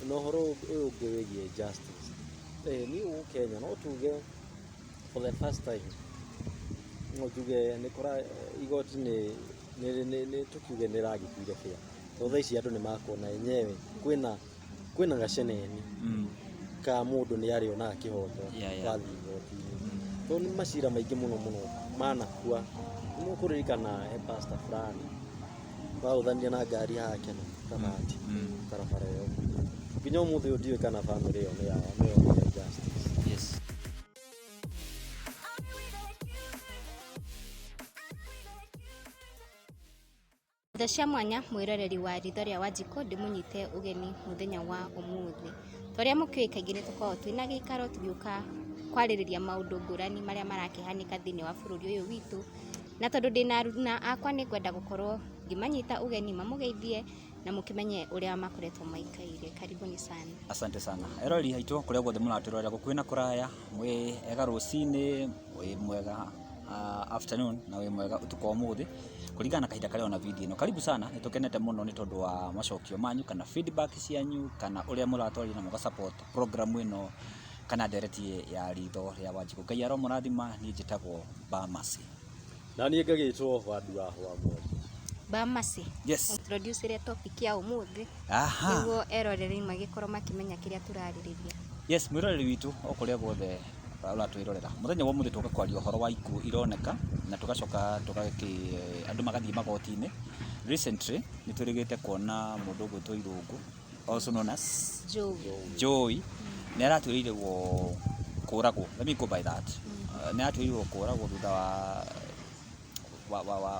Na ũhoro ũyũ ũngĩ wĩgiĩ justice, niĩ gũkũ Kenya no tuge for the first time, no njuge nĩ kũra igoti nĩ tũkiuge nĩ ragĩtuire fair, tondũ thaa ici andũ nĩ makuona enyewe kwĩna gaceneni ka mũndũ nĩ arĩonaga kĩhoto wathiĩ igoti-inĩ, tondũ nĩ macira maingĩ mũno mũno manakua. Nĩ mũkũririkana he pastor fulani wagũthanire na ngari yake na kabati barabara ĩyo, nginya ũmũthĩ ũyũ ndiũĩ kana bamĩrĩ ĩyo nĩ yonire justice. Tha cia mwanya, mwĩroreri wa Ritho rĩa Wanjikũ, ndĩmũnyite ũgeni mũthenya wa ũmũthĩ. Ta ũrĩa mũkĩũĩ, kaingĩ nĩ tũkoragwo twĩna gĩikaro tũgĩũka kwarĩrĩria maũndũ ngũrani marĩa marakĩhanĩka thĩinĩ wa bũrũri ũyũ witũ. Na tondũ ndĩna aruna akwa, nĩ ngwenda gũkorwo ngĩmanyita ũgeni mamũgeithie na mũkĩmenye ũrĩa makoretwo maikaire. Karibuni sana. Asante sana. Eroreri aitũ kũrĩa guothe mũratwĩrorera gũkuhĩ na kũraya, mwĩ ega rũcinĩ, wĩ mwega afternoon na wĩ mwega ũtukũ wa ũmũthĩ, kũringana na kahinda karĩa ũrona video ĩno. Karibu sana, nĩ tũkenete mũno nĩ tondũ wa macokio manyu kana feedback cianyu kana ũrĩa mũratwarĩria na mũga support program ĩno kana ndereti ya Ritho rĩa Wanjikũ. Ngai aromũrathima, niĩ njĩtagwo Bamasi. Na niĩ ngagĩtwo Wandua wa Mweri. Bamasi. Yes. Introduce topic ya ũmũthĩ nĩguo eroreri magĩkorwo makĩmenya kĩrĩa tũrarĩrĩria. Yes, mwĩroreri witũ o kũrĩa guothe ũratwĩrorera, mũthenya wa ũmũthĩ tũka kwaria ũhoro wa ikuũ ironeka na tũgacoka tũgakĩ andũ magathiĩ magoti-inĩ. Recently nĩ twĩrĩgĩte kuona mũndũ ũgwĩtwo Irũngũ, also known as Joey. Joey, nĩ aratuĩrĩirwo kũragwo, let me go by that. Nĩ aratuĩrĩirwo kũragwo thutha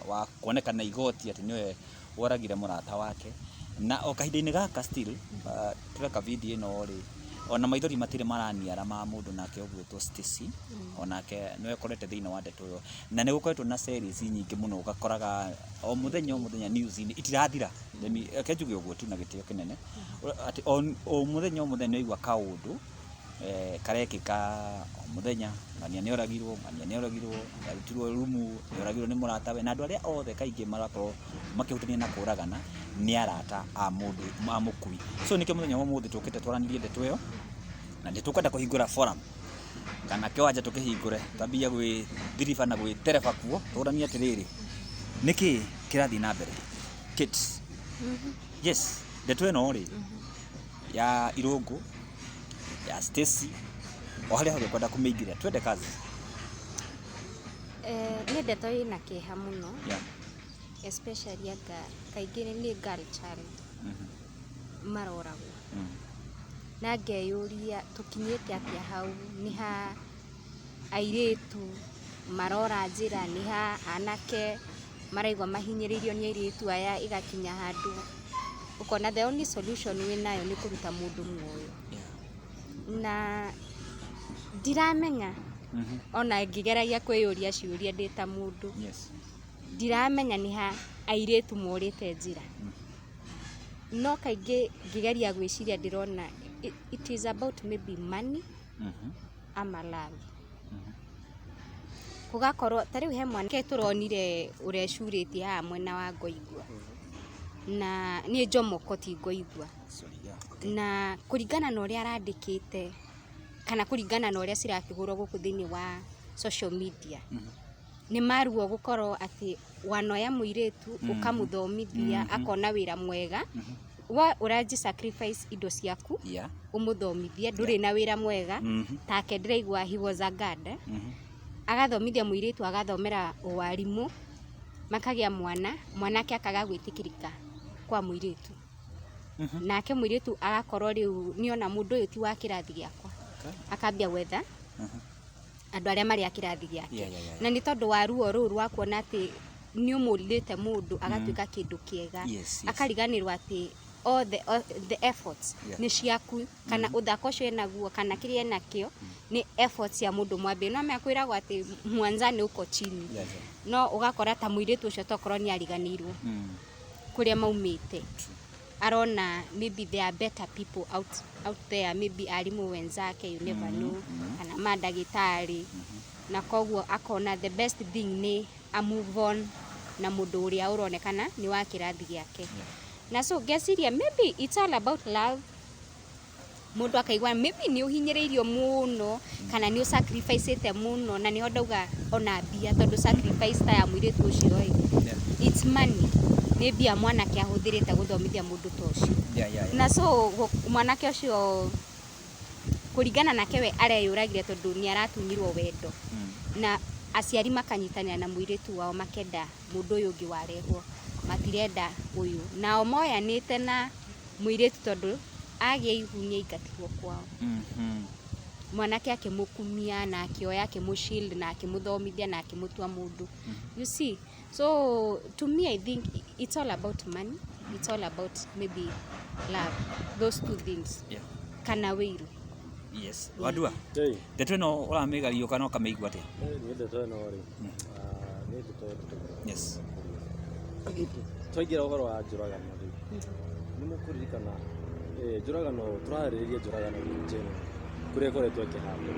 wa kuonekana igoti atĩ nĩwe woragire mũrata wake. Na o kahinda-inĩ gaka still tũreka video ĩno rĩ, ona maithori matirĩ maraniara ma mũndũ nake ũgwĩtwo Stacy, onake nĩwe ũkorete thĩinĩ wa ndeto ĩyo. Na nĩ gũkoretwo na series nyingĩ mũno, ũgakoraga o mũthenya o mũthenya news-inĩ itirathira. Reke njuge ũguo tu na gĩtĩo kĩnene, atĩ o mũthenya o mũthenya nĩ waigua kaũndũ karekĩka o mũthenya, ng'ania nĩ oragirwo, ng'ania nĩ oragirwo, nĩ arutirwo rumu, nĩ oragirwo nĩ mũratawe, na andũ arĩa othe kaingĩ marakorwo makĩhutania na kũragana nĩ arata a mũndũ, a mũkui. So nĩkĩo mũthenya wa ũmũthĩ tũkĩte twaranĩrie ndeto ĩyo, na nĩ tũkwenda kũhingũra forum kana kĩwanja tũkĩhingũre, twambie gwĩthiriba na gwĩtereba kuo, tũranie atĩrĩrĩ, nĩkĩ kĩrathiĩ na mbere? Kate. Yes, ndeto ĩno rĩ, ya Irũngũ, ya Stacy, o harĩa hothe ũkwenda kũmĩingĩria, twende kazi. Nĩ ndeto ĩna kĩeha mũno, especially anga kaingĩ nĩ girl child maroragwo. Na ngeyũria tũkinyĩte atĩa hau, nĩ ha airĩtu marora njĩra, nĩ ha anake maraigua mahinyĩrĩirio nĩ airĩtu aya, ĩgakinya handũ ũkona the only solution wĩnayo nĩ kũruta mũndũ muoyo. Na ndiramenya ona ngĩgeragia kwĩyũria ciũria ndĩ ta mũndũ, ndiramenya nĩ ha airĩtu morĩte njĩra. No kaingĩ ngĩgeria gwĩciria ndĩrona it is about maybe money ama love. Gũgakorwo ta rĩu he mwanake tũronire ũrecurĩtie haha mwena wa Ngoingwa, na nĩ Njomoko ti Ngoingwa. Sorry, yeah. Okay. Na kũringana na ũrĩa arandĩkĩte kana kũringana na ũrĩa cirakĩhũrwo gũkũ thĩinĩ wa social media, nĩ maruo gũkorwo atĩ wanoya mũirĩtu ũkamũthomithia akona wĩra mwega, we ũranji sacrifice indo ciaku ũmũthomithie, ndũrĩ na wĩra mwega take. Ndĩraigua he was a guard, agathomithia mũirĩtu, agathomera ũwarimũ, makagĩa mwana, mwanake akaga gwĩtĩkĩrĩka kwa mũirĩtu, nake mũirĩtu agakorwo rĩu nĩona mũndũ ũyũ ti wa kĩrathi gĩakwa, akambia gwetha andũ arĩa marĩ a kĩrathi gĩake. Na nĩ tondũ wa ruo rũu rwa kuona atĩ nĩ ũmũrĩte mũndũ agatuĩka kĩndũ kĩega, akariganĩrwo atĩ all the efforts nĩ ciaku, kana ũthaka ũcio enaguo kana kĩrĩa enakĩo nĩ efforts cia mũndũ mwambie. No menya kwĩragwo atĩ mwanzani uko chini, no ũgakora ta mũirĩtu ũcio tokorwo nĩ ariganĩirwo kũrĩa maumĩte, arona maybe there are better people out there, maybe arimũ wenzake, you never know, kana mandagĩtarĩ, na koguo akona the best thing nĩ a move on na mũndũ ũrĩa ũronekana nĩ wa kĩrathi gĩake. Na so ngeciria maybe it's all about love. Mũndũ akaigua maybe nĩ ũhinyĩrĩirio mũno kana nĩ ũsacrificĩte mũno, na nĩho ndauga ona mbia, tondũ sacrifice ta ya mũirĩtu ũcio ĩ, it's money, nĩ mbia mwanake ahũthĩrĩte gũthomithia mũndũ ta ũcio. Na so mwanake ũcio kũringana nake we areyũragire tondũ nĩ aratunyirwo wendo, na aciari makanyitanĩra na mũirĩtu wao, makenda mũndũ ũyũ ũngĩ warehwo, matirenda ũyũ. Nao moyanĩte na mũirĩtu tondũ agĩa ihu nĩ aingatirwo kwao. Mwanake akĩmũkumia na akĩoya, akĩmũ-shield na akĩmũthomithia na akĩmũtua mũndũ. You see, so to me I think it's all about money, it's all about maybe love, those two things, kana wĩiru. Yes, Wandua. Hey. Ndeto ĩno ũramĩgario kana ũkamĩigua atĩa? Niĩ ndeto ĩno rĩ, nĩ ndeto nditũ mũno. Twaingĩra ũhoro wa njũragano rĩ, nĩ mũkũririkana njũragano, tũrarĩrĩria njũragano in general kũrĩa ĩkoretwo ĩkĩhandwo.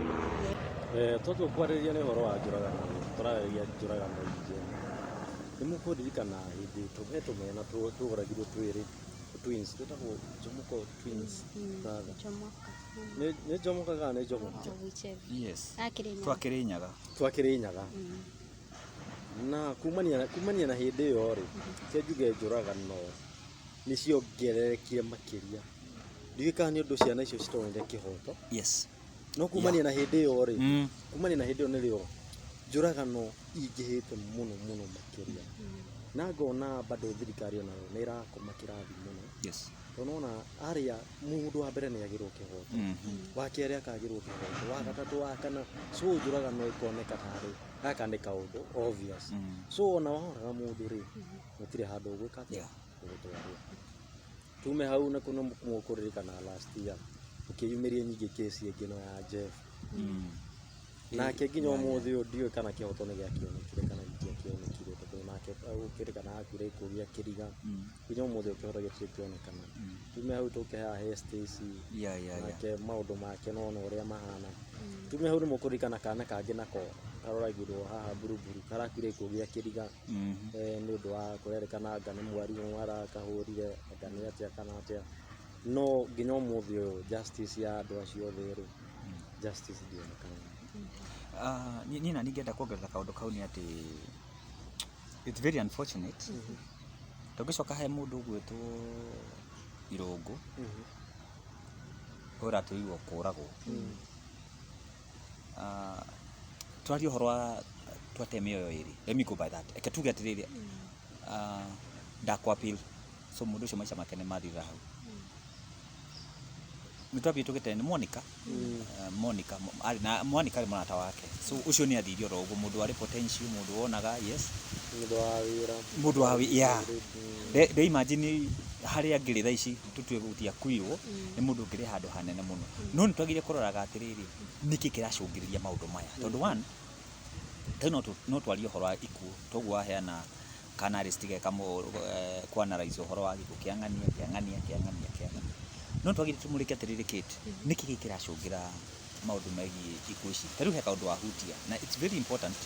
Twatua kwarĩrĩria nĩ ũhoro wa njũragano rĩ, tũrarĩrĩria njũragano in general. Nĩ mũkũririkana hĩndĩ he tũmena tũragirwo twĩrĩ, twins, twĩtagwo Jomoko twins brother. Njomoka. Nĩ Njomoka kana nĩ Njomoka? Whichever. Yes. Akĩrĩ. Twakĩrĩnyaga. Twakĩrĩnyaga. Na kumania na hĩndĩ ĩyo rĩ, cia njuge njũragano nĩ ciongererekire makĩria. Ndiũĩ kana nĩ ũndũ ciana icio citonire kĩhoto, no kumania na hĩndĩ ĩyo rĩ, kumania na hĩndĩ ĩyo nĩrĩo njũragano ingĩhĩte mũno mũno makĩria. Na ngona bado thirikari onayo nĩ ĩrakoma kĩrathi mũno, tondũ nona arĩa mũndũ wa mbere nĩ agĩrwo kĩhoto, wa kerĩ akagĩrwo kĩhoto, wa gatatũ, wa kana. So njũragano ĩkoneka tarĩ gaka nĩ kaũndũ obvious. So ona wahoraga mũndũ rĩ, gũtirĩ handũ ũgwĩka atĩa, ũgũtwarwo. Tume hau na kuno mũkũririkana last year ũkĩyumĩria nyingĩ kesi ĩngĩ no ya Jeff, nake nginya ũmũthĩ ũyũ ndiũĩ kana kĩhoto nĩ gĩakĩonekire kana gĩtiakĩonekire, tondũ nake gũkĩrĩkana akuire gĩkuũ gĩa kĩriga. Nginya ũmũthĩ ũyũ kĩhoto gĩtirĩ kĩonekana. Tume hau tũke haha he Stacy, nake maũndũ make nona ũrĩa mahana. Tume hau nĩ mũkũririkana kana kangĩ nako karoragirwo haha Buruburu, karakuire gĩkuũ gĩa kĩriga, nĩ ũndũ wa kũrerĩkana anga nĩ mwarimũ arakahũrire, anga nĩ atĩa kana atĩa, no nginya ũmũthĩ ũyũ justice ya andũ acio othe rĩ, justice ndĩonekana. Ah, niĩ na ningĩenda kuongerera kaũndũ kau nĩ atĩ it's very unfortunate. Tũngĩcoka he mũndũ ũgwĩtwo Irũngũ ũratwĩirwo kũragwo. Ah, twarie ũhoro wa twate mĩoyo ĩrĩ, let me go by that. Reke tuge atĩrĩrĩ, ndakũ appeal, so mũndũ ũcio maica make nĩ mathirĩra hau. Nĩ twambire tũgĩte nĩ Monica. Monica arĩ na Monica arĩ mũrata wake, so ũcio nĩ athire oro ũguo, mũndũ warĩ potential, mũndũ wonaga, yes. Mũndũ wa wĩra. Mũndũ wa yeah. Re imagine harĩa angĩrĩ thaa ici, tũtue gũtiakuirwo nĩ mũndũ ũngĩrĩ handũ hanene mũno. No nĩ twagĩrĩire kũroraga atĩrĩrĩ, nĩkĩ kĩracũngĩrĩria maũndũ maya? Tondũ one, tarĩu no twarie ũhoro wa ikuũ, toguo waheana kana list geka kũ analyze ũhoro wa gĩkuũ kĩa ng'ania, kĩa ng'ania, kĩa ng'ania, kĩa ng'ania. No twagĩrĩire tũmũrĩke atĩrĩrĩ, Kate, nĩkĩ gĩkĩ kĩracũngĩra maũndũ megiĩ ikuũ ici? Ta rĩu he kaũndũ wahutia na it's very important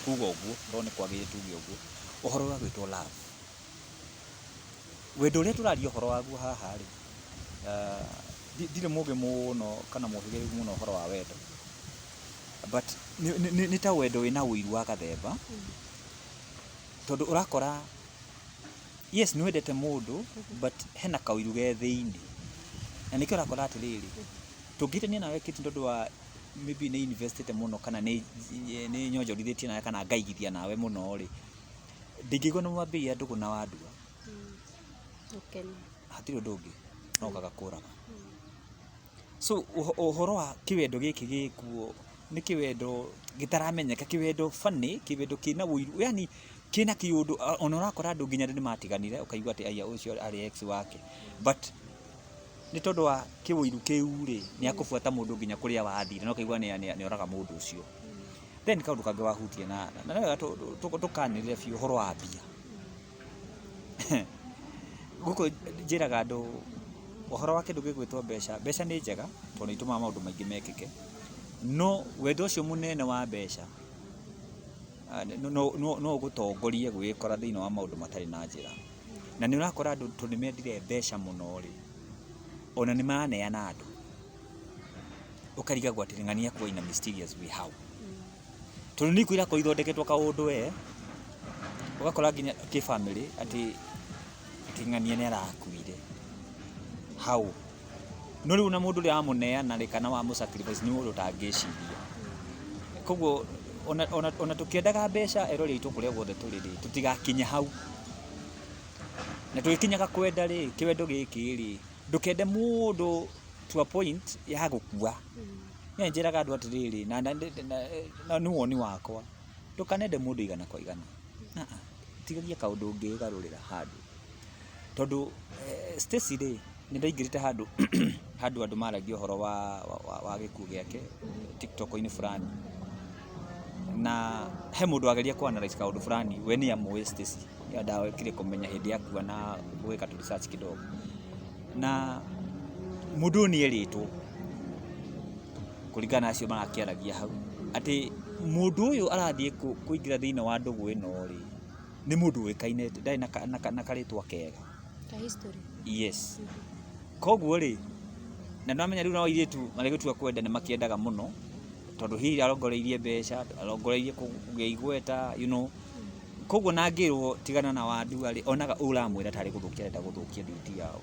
kuga ũguo, tondũ nĩ kwagĩrĩire tuge ũguo, ũhoro wa gwĩtwo love, wendo ũrĩa tũraria ũhoro waguo haha rĩ, ndirĩ mũgĩ mũno kana mũhĩgĩrĩru mũno ũhoro wa wendo, but nĩ ta wendo wĩna ũiru wa gathemba, tondũ ũrakora yes, nĩ wendete mũndũ, but hena kaũiru ge thĩinĩ, na nĩkĩo ũrakora atĩrĩrĩ, tũngĩhĩtania nawe Kate, tondũ wa maybe nĩ investĩte mũno kana nĩ nyonjorithĩtie nawe kana ngaigithia nawe mũno rĩ, ndingĩigua nĩ mwambĩrĩria ndũgũ na Wandua. Ũkene. Hatirĩ ũndũ ũngĩ no ũkaga kũraga. So ũhoro wa kĩwendo gĩkĩ gĩkuo nĩ kĩwendo gĩtaramenyeka, kĩwendo funny, kĩwendo kĩna ũiru, yani kĩna kĩũndũ. Ona ũrakora andũ nginya nĩ matiganire, ũkaigua atĩ aya ũcio arĩ ex wake, but nĩ tondũ wa kĩũiru kĩu rĩ, nĩ akũbuata mũndũ nginya kũrĩa wathire, na ũkaigua nĩ oraga mũndũ ũcio. Then kaũndũ kangĩ wahutia na nĩ wega tũkanĩrĩre biũ, ũhoro wa mbia. Gũkũ njĩraga andũ ũhoro wa kĩndũ gĩgwĩtwo mbeca. Mbeca nĩ njega tondũ nĩ itũmaga maũndũ maingĩ mekĩke, no wendo ũcio mũnene wa mbeca no ũgũtongorie gwĩkora thĩinĩ wa maũndũ matarĩ na njĩra. Na nĩ ũrakora andũ tondũ nĩ mendire mbeca mũno rĩ, Ona nĩ maraneana andũ, ũkarigagwo atĩrĩ, ng'ania kuo in a mysterious way how, tondũ nĩ ikuũ irakorwo ithondeketwo kaũndũ we ũgakora nginya kĩbamĩrĩ atĩ ng'ania nĩ arakuire how. No rĩu na mũndũ ũrĩa wamũneana rĩ, kana wamũ sacrifice, nĩ mũndũ ũtangĩciria. Koguo ona tũkĩendaga mbeca, erori aitũ, kũrĩa guothe tũrĩ rĩ, tũtigakinye hau. Na tũgĩkinyaga kwenda rĩ, kĩwendo gĩkĩ rĩ, ndũkende mũndũ to a point ya gũkua. Niĩ njĩraga andũ atĩrĩrĩ, na nĩ woni wakwa, ndũkanende mũndũ igana kwa igana. Ah, ah, tigagia kaũndũ ũngĩgarũrĩra handũ, tondũ Stacy rĩ, nĩ ndaingĩrĩte handũ andũ maragia ũhoro wa gĩkuũ gĩake TikTok-inĩ fulani, na he mũndũ wageria kũ analyse kaũndũ fulani. We nĩ amũĩ Stacy, ndakire kũmenya hĩndĩ akua na gwĩka tu research kidogo, na mũndũ ũyũ nĩ erĩtwo kũringana na acio marakĩaragia hau atĩ mũndũ ũyũ arathiĩ kũingĩra thĩinĩ wa ndũgũ ĩno rĩ, nĩ mũndũ ũĩkaine ndarĩ na karĩtwa kega. Ka history. Yes. Koguo rĩ, na nĩwamenya rĩu nao airĩtu marĩgĩtua kwenda nĩ makĩendaga mũno, tondũ hihi arongoreirie mbeca, arongoreirie kũgĩa igweta. Koguo na angĩrwo tigana na Wandua rĩ, onaga ũramwĩra tarĩ gũthũkia arenda gũthũkia date yao.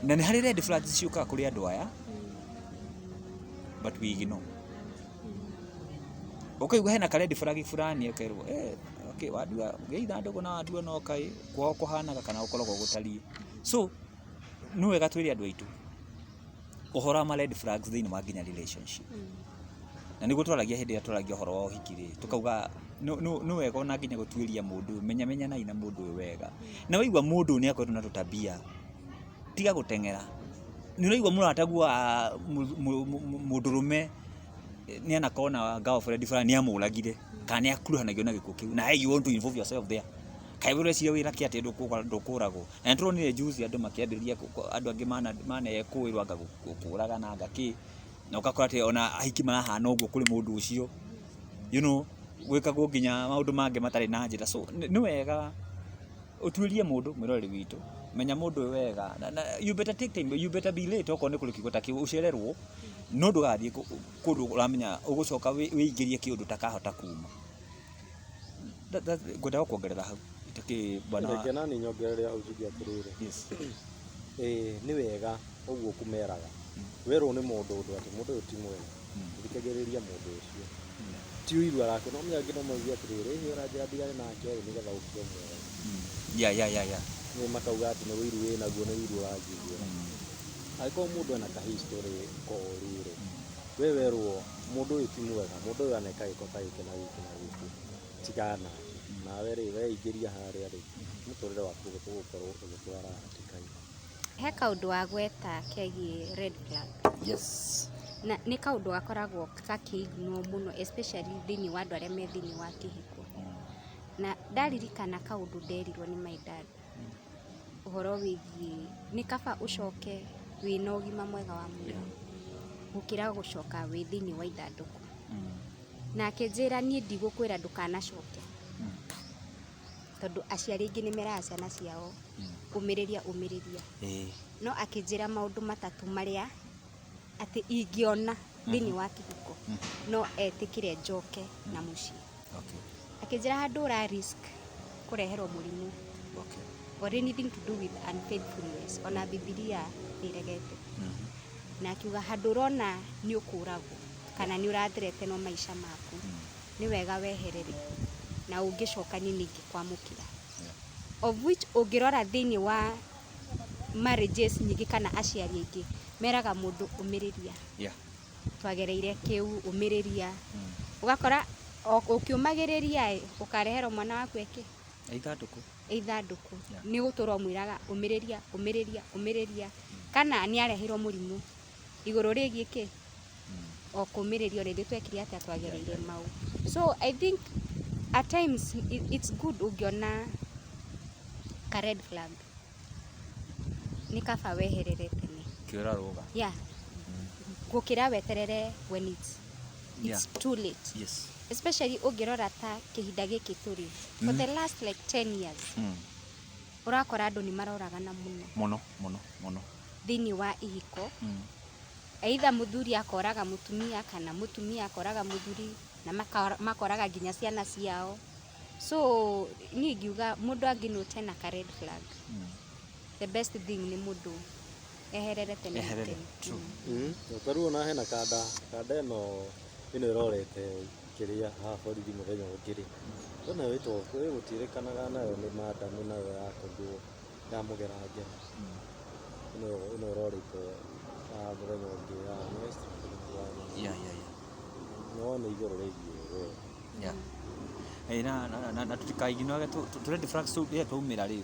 Na nĩ harĩ red flags ciũkaga kũrĩ andũ aya, but we ignore. Ũkaigua hena ka red flag fulani, ũkerwo, "Okay, Wandua gĩa ndũgũ na Wandua no kaĩ kwao kũhanaga kana gũkoragwo gũtariĩ." So nĩ wega twĩre andũ aitũ ũhoro wa ma red flags thĩinĩ wa nginya relationship. Na nĩguo twaragia hĩndĩ ĩrĩa twaragia ũhoro wa ũhiki rĩ, tũkauga nĩ wega ona nginya gũtuĩria mũndũ ũyũ, menya menyanai na mũndũ ũyũ wega. Na waigua mũndũ ũyũ nĩ akoretwo na tũtabia, tiga gũteng'era. Nĩ ũraigua mũrataguo wa mũndũrũme nĩ anakorwo na girlfriend fulani, nĩ amũragire kana nĩ akuruhanagio na gĩkuũ kĩu, na hey, you want to involve yourself there. Kaĩ we ũreciria wĩra kĩ atĩ ndũkũragwo? Na nĩ tũronire juzi andũ makĩambĩrĩria andũ angĩ manekũĩrwo anga kũragana anga kĩ, na ũgakora atĩ ona ahiki marahana ũguo kũrĩ mũndũ ũcio, gwĩkagwo nginya maũndũ mangĩ matarĩ na njĩra. So nĩ wega ũtuĩrie mũndũ mwĩroreri witũ, menya mũndũ ũyũ wega, na you better take time, you better be late okorwo nĩ kũrĩ kiugo ta kĩu, ũcererwo, no ndũgathiĩ kũndũ ũramenya ũgũcoka wĩingĩrie kĩũndũ ũtakahota kuma. Ngwendaga kuongerera hau itakĩ bwana. Reke nani nyongerere hau njuge atĩrĩrĩ. Yes. Ĩĩ, nĩ wega ũguo kũmeraga werwo nĩ mũndũ ũndũ atĩ mũndũ ũyũ ti mwega, thikagĩrĩria mũndũ ũcio, ti ũiru arakũ no menya angĩ no mauge atĩrĩrĩ, ĩhĩ, ũranjĩra ndigane nake rĩ nĩgetha ũkue muoyo. Nĩ makauga atĩ nĩ ũiru wĩnaguo, nĩ ũiru ũranjiguĩra. Angĩkorwo mũndũ ena ka history koru rĩ, we werwo mũndũ ũyũ ti mwega, mũndũ ũyũ aneka gĩko ta gĩkĩ na gĩkĩ na gĩkĩ, tigana nake. Nawe rĩ, weingĩria harĩa rĩ, mũtũrĩre waku ũgũkorwo ũgĩtwara hatĩka-inĩ. He kaũndũ wagweta kegiĩ red flag. Na nĩ kaũndũ gakoragwo gakĩignwo mũno, especially thĩinĩ wa andũ arĩa me thĩinĩ wa kĩhiko. Na ndaririkana kaũndũ nderirwo nĩ my dad ũhoro wĩgiĩ nĩ kaba ũcoke wĩna ũgima mwega wa mwĩrĩ gũkĩra gũcoka wĩ thĩinĩ wa ithandũkũ. Na akĩnjĩra, niĩ ndigũkwĩra ndũkanacoke, tondũ aciari aingĩ nĩ meraga ciana ciao, ũmĩrĩria, ũmĩrĩria. No akĩnjĩra maũndũ matatũ marĩa atĩ ingĩona thĩinĩ wa kĩhiko no etĩkĩre njoke na mũciĩ. Akĩnjĩra handũ ũra risk kũreherwo mũrimũ or anything to do with unfaithfulness, ona Bibilia nĩ ĩregete. Na akiuga handũ ũrona nĩ ũkũragwo kana nĩ ũrathreatenwo maica maku, nĩ wega weherere, na ũngĩcoka niĩ nĩ ingĩkwamũkĩra. Of which ũngĩrora thĩinĩ wa marriages nyingĩ kana aciari aingĩ meraga mũndũ ũmĩrĩria, twagereire kĩu, ũmĩrĩria. Ũgakora o ũkĩũmagĩrĩria ĩ, ũkareherwo mwana waku eke ithandũkũ. Ithandũkũ. Nĩ gũtũra ũmwĩraga ũmĩrĩria, ũmĩrĩria, ũmĩrĩria, kana nĩ areheirwo mũrimũ igũrũ rĩgiĩ kĩ o kũmĩrĩria ona ithuĩ twekire atĩa, twagereire mau. So I think at times it's good ũngĩona ka red flag, nĩ kaba weherere tene. Kĩũra rũga. Yeah, gũkĩra weterere when it's too late. Especially ũngĩrora ta kĩhinda gĩkĩ tũrĩ, for the last like 10 years, ũrakora andũ nĩ maroragana mũno. Mũno mũno mũno. Thĩinĩ wa ihiko, either mũthuri akoraga mũtumia kana mũtumia akoraga mũthuri na makoraga nginya ciana ciao. So niĩ ingiuga mũndũ angĩnote na ka red flag, the best thing nĩ mũndũ eherere tene na Eherere, tene. True. Ta rĩu ona hena kanda, kanda ĩno ĩrorete kĩrĩa haha borithi mũthenya ũngĩ rĩ, ĩno ĩtwo ĩgũtuĩrĩkanaga nayo nĩ madamu, nayo yakorirwo yamũgera ngero. Ĩno ĩrorĩte haha mũthenya ũngĩ ya nĩ West. No nĩ igũrũ rĩgiĩ we. Yeah. Na tũtikaignore tũ red flags tũu rĩrĩa twaumĩra rĩ,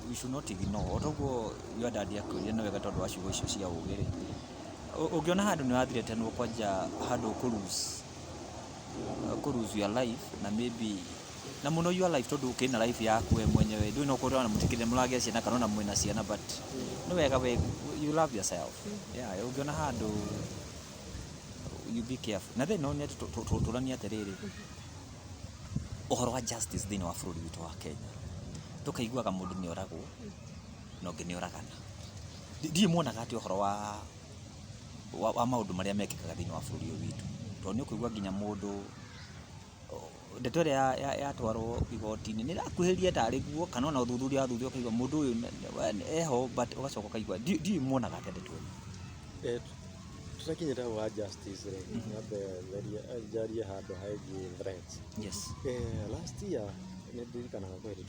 we should not ignore. O toguo your dad akwĩrire nĩ wega tondũ wa ciugo icio cia ũgĩ rĩ, ũngĩona handũ nĩ wathirĩtenwo kwanja handũ ũkũ lose your life na maybe na mũno your life, tondũ ũkĩrĩ na life yaku we mwenyewe, ndũĩ no ũkorwo na mũtikĩrĩ mũragĩa ciana kana ona mwĩna ciana, but nĩ wega we you love yourself. Yeah, ũngĩona handũ, you be careful. Na then no nĩ atĩ tũranie atĩrĩrĩ, ũhoro wa justice thĩinĩ wa bũrũri witũ wa Kenya, tũkaiguaga mũndũ nĩ oragwo na ũngĩ nĩ oragana. Ndiũĩ muonaga atĩ ũhoro wa maũndũ marĩa mekĩkaga thĩinĩ wa bũrũri ũyũ witũ, tondũ nĩ ũkũigua nginya mũndũ ndeto ĩrĩa yatwarwo igoti-inĩ nĩ ĩrakuhĩrĩria tarĩ guo, kana ona ũthuthuria wathuthuria ũkaigua mũndũ ũyũ eho, but ũgacoka ũkaigua ndiũĩ muonaga atĩa ndeto ĩno. Tũtakinyĩte hau ha justice rĩ, nyambe njarie handũ hegiĩ threats. Last year nĩ ndirikanaga kwĩ hĩndĩ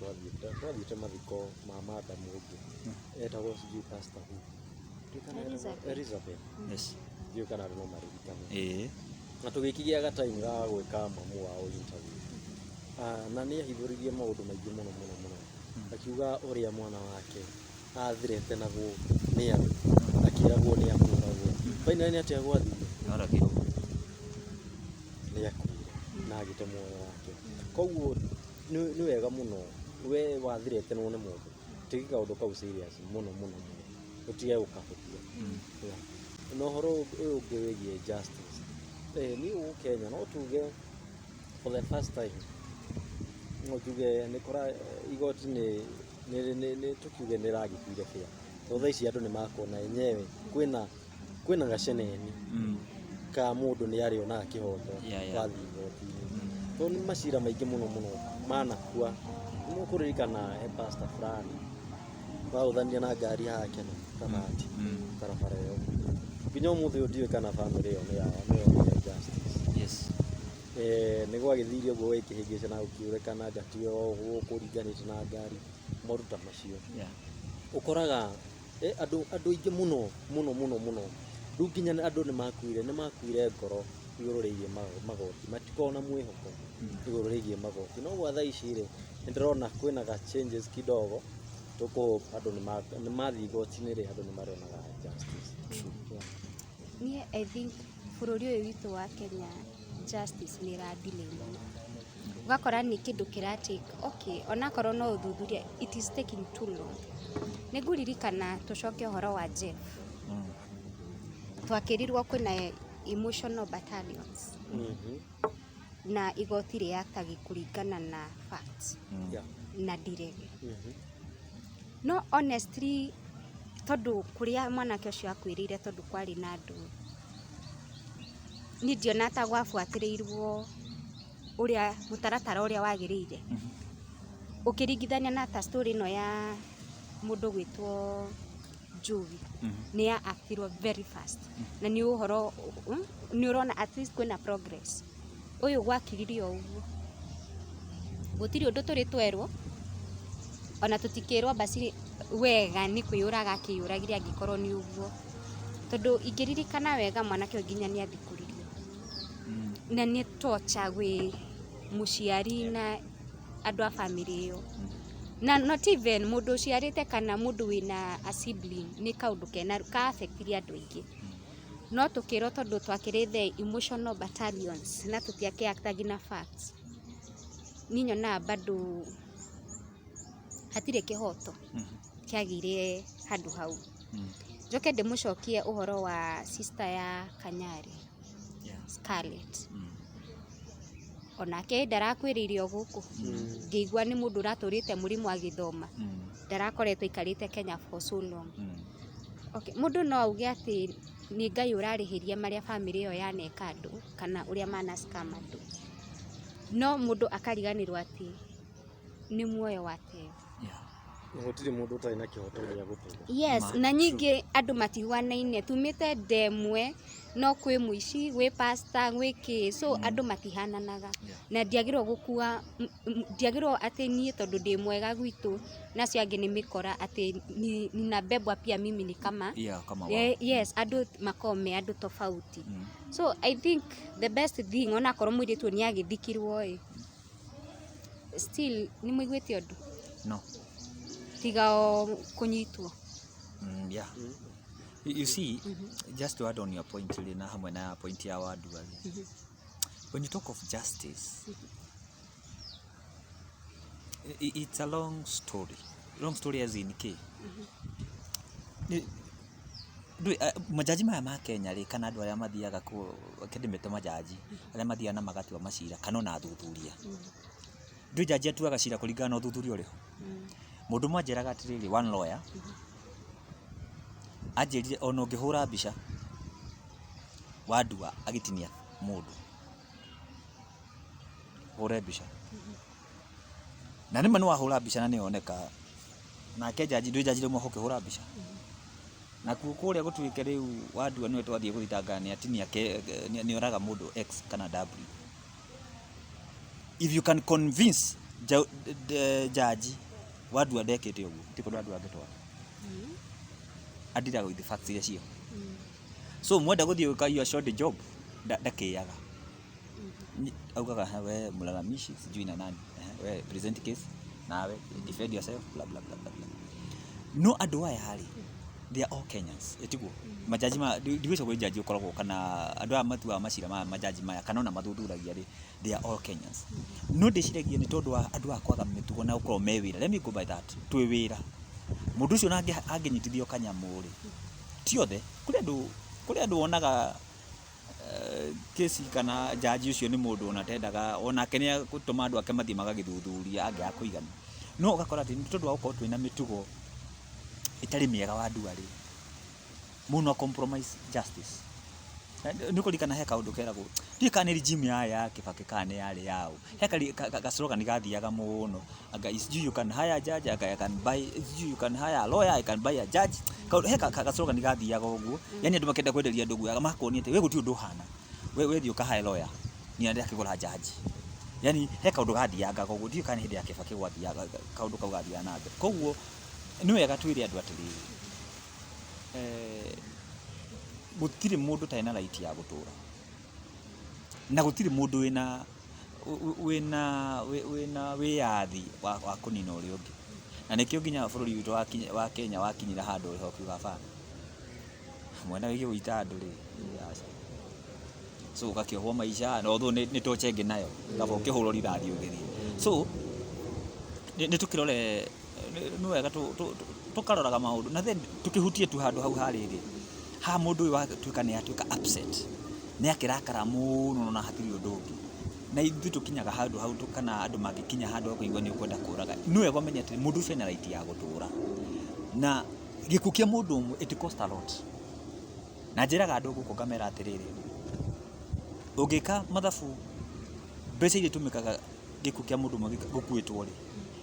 twathiĩte mathiko ma madamu ũngĩ etagwo sijui Pastor who. Ndiũĩ kana etagwo Elizabeth. Elizabeth. Ndiũĩ kana andũ no maririkane. Na tũgĩkĩgĩa gatime ga gwĩka mamu wao interview. Na nĩ ahithũririe maũndũ maingĩ mũno mũno mũno, akiuga ũrĩa mwana wake athiretenagwo nĩ andũ, akĩragwo nĩ akũragwo. Finally nĩ atĩa gwathire? Oragirwo. Nĩ akuire na agĩte muoyo wake. Koguo nĩ wega mũno we wathiretenwo nĩ mũndũ, take kaũndũ kau serious mũno mũno mũno, ũtige gũkahũthia. Yeah. Na ũhoro ũyũ ũngĩ wĩgiĩ justice, niĩ gũkũ Kenya no tuge for the first time, no njuge nĩ kũra igoti nĩ tũkiuge nĩ ragĩtuire fair, tondũ thaa ici andũ nĩ makuona enyewe kwĩna gaceneni ka mũndũ nĩ arĩonaga kĩhoto wathiĩ igoti-inĩ, tondũ nĩ macira maingĩ mũno mũno manakua. Nĩ mũkũririkana he pastor fulani waũthanire na ngari haha Kena Kabati barabara ĩyo, nginya ũmũthĩ ũyũ ndiũĩ kana family ĩyo nĩ yao nĩ yonire justice. Nĩ gwagĩthire ũguo gwĩkĩhĩngĩca na gũkiũrĩkana ngati ũguo kũringanĩte na ngari, maũndũ ta macio. Ũkoraga andũ aingĩ mũno mũno mũno mũno, rĩu nginya andũ nĩ makuire ngoro igũrũ rĩgiĩ magoti, matikoragwo na mwĩhoko igũrũ rĩgiĩ magoti. No gwa thaa ici rĩ, nĩ ndĩrona kwĩna ga changes kidogo, tũkũ andũ nĩ mathiĩ igoti-inĩ rĩ, andũ nĩ marĩonaga justice. Yeah. Niĩ I think bũrũri ũyũ witũ wa Kenya justice nĩ ĩra delay mũno. Ũgakora nĩ kĩndũ kĩra take, okay, onakorwo no ũthuthuria, it is taking too long. Nĩ ngũririkana tũcoke ũhoro wa Jeff. Twakĩrirwo kwĩna emotional battalions na igoti rĩactagi kũringana na facts na ndirege. No honestly, tondũ kũrĩa mwanake ũcio akuĩrĩire, tondũ kwarĩ na andũ, niĩ ndiona ta gwabuatĩrĩirwo ũrĩa mũtaratara ũrĩa wagĩrĩire, ũkĩringithania na ta story ĩno ya mũndũ gwĩtwo Njugi, nĩ ya actirwo very fast na nĩ ũhoro nĩ ũrona at least kwĩna progress. Ũyũ gwakiririe o ũguo, gũtirĩ ũndũ tũrĩ twerwo, ona tũtikĩrwo basi wega nĩ kwĩyũraga akĩyũragire, angĩkorwo nĩ ũguo, tondũ ingĩririkana wega mwanake ũyũ nginya nĩ athikũririo na nĩ torture gwĩ mũciari na andũ a bamĩrĩ ĩyo, na not even mũndũ ũciarĩte kana mũndũ wĩna a sibling, nĩ kaũndũ kena ka affectire andũ aingĩ. No tũkĩrwo tondũ twakĩrĩ the emotional battalions na tũtiakĩactagi na facts. Niĩ nyonaga bado hatirĩ kĩhoto kĩagĩire handũ hau. Njoke ndĩmũcokie ũhoro wa sister ya Kanyari, Scarlett. Onake ndarakwĩrĩire o gũkũ, ngĩigua nĩ mũndũ ũratũrĩte mũrĩmo agĩthoma, ndarakoretwo aikarĩte Kenya for so long. Okay, mũndũ no auge atĩ nĩ Ngai ũrarĩhĩria marĩa bamĩrĩ ĩyo yaneka andũ kana ũrĩa mana scam andũ, no mũndũ akariganĩrwo atĩ nĩ muoyo wateo. Na gũtirĩ mũndũ ũtarĩ na kĩhoto gĩa gũtũra. Yes, Ma, na nyingĩ andũ matihuanaine, tumĩte nda ĩmwe no kwĩ mũici, gwĩ pastor, gwĩ kĩ, so andũ matihananaga. Na ndiagĩrĩirwo gũkua, ndiagĩrĩirwo atĩ niĩ tondũ ndĩ mwega gwitũ na acio angĩ nĩ mĩkora atĩ ninabebwa pia mimi ni kama Yeah, kama wao. Yes, andũ makoragwo me andũ tofauti. So I think the best thing, onakorwo mũirĩtu ũyũ nĩ agĩthikirwo ĩ, still nĩ mũiguĩte ũndũ? No. Tiga o kũnyitwo. Yeah. You see, just to add on your point rĩ, na hamwe na point ya Wandua rĩ, when you talk of justice, it's a long story. Long story as in kĩ? Majaji maya ma Kenya rĩ, kana andũ arĩa mathiaga kũ reke ndĩmete majaji, arĩa mathiaga na magatua macira kana ona athuthuria. Ndũĩ jaji atuaga cira kũringana na ũthuthuria ũrĩho? Mũndũ ũmwe anjĩraga atĩrĩrĩ, one lawyer, anjĩrire ona ũngĩhũra mbica Wandua agĩtinia mũndũ, hũre mbica, na nĩma nĩ wahũra mbica na nĩyoneka, nake jaji, ndũĩ jaji rĩmwe ũkĩhũra mbica, nakuo kũrĩa gũtuĩke rĩu Wandua nĩwe twathiĩ gũthitanga nĩ atinia nĩ oraga mũndũ X kana W. If you can convince jaji Wandua ndekĩte ũguo, ti kũndũ Wandua angĩtwara. Adiraga with the facts iria ciĩho. So mwenda gũthiĩ gwĩka your short job, ndakĩaga. Augaga, "We mlalamishi sijui na nani, we present case, nawe defend yourself, bla bla bla bla bla." No andũ aya rĩ, they are all Kenyans, ĩtiguo? Majaji ma ndigwĩciria kwĩ jaji ũkoragwo kana andũ aya matuaga macira maya, majaji maya kana ona mathuthuragia rĩ, they are all Kenyans. No ndĩciragia nĩ tondũ wa andũ aya kwaga mĩtugo na gũkorwo me wĩra. Let me go by that. Twĩ wĩra. Mũndũ ũcio ona angĩnyitithio kanyamũ rĩ, ti othe, kũrĩ andũ wonaga kesi kana jaji ũcio nĩ mũndũ ona atendaga, onake nĩ egũtũma andũ ake mathiĩ magagĩthuthuria angĩaga kũigana. No ũgakora atĩ nĩ tondũ wa gũkorwo twĩna mĩtugo ĩtarĩ mĩega Wandua rĩ, mũndũ no compromise justice. Nĩ ũkũririkana he kaũndũ keragwo, ndiũĩ kana nĩ regime yarĩ ya Kibaki kana nĩ yarĩ yaũ, he ka slogan gathiaga mũno, anga sijui you can hire a judge, anga I can buy, sijui you can hire a lawyer, I can buy a judge. He ka slogan gathiaga ũguo, yani andũ makĩenda kwenderia andũ guoya, makuonia atĩ we gũtirĩ ũndũ ũhana, we thiĩ ũkahae lawyer, niĩ ndĩrakĩgũra judge. Yani he kaũndũ gathianga ũguo, ndiũĩ kana nĩ hĩndĩ ya Kibaki gwathiaga, kaũndũ kau gathiaga na mbere. Koguo nĩ wega twĩre andũ atĩrĩrĩ, gũtirĩ mũndũ ũtarĩ na right ya gũtũra, na gũtirĩ mũndũ wĩna wĩyathi wa kũnina ũrĩa ũngĩ. Na nĩkĩo nginya bũrũri witũ wa Kenya wakinyire handũ ũrĩho ũkiuga bana, mwena wĩgiĩ gũita andũ rĩ, aca. So ũgakĩohwo maica, na although nĩ torture ĩngĩ nayo, kaba ũkĩhũrwo rithathi ũgĩthiĩ. So nĩ tũkĩrore, nĩ wega tũkaroraga maũndũ, na then tũkĩhutie tu handũ hau harĩrĩ, haha mũndũ ũyũ watuĩka nĩ atuĩka upset, nĩ akĩrakara mũno na hatirĩ ũndũ ũngĩ. Na ithuĩ tũkinyaga handũ hau kana andũ mangĩkinya handũ ha kũigua nĩ ũkwenda kũraga, nĩ wega ũmenye atĩ mũndũ ũcio ena right ya gũtũra. Na gĩkuũ kĩa mũndũ ũmwe it cost a lot. Na njĩraga andũ gũkũ ngamera atĩrĩrĩ, ũngĩka mathabu mbeca iria itũmĩkaga gĩkuũ kĩa mũndũ ũmwe gũkuĩtwo rĩ,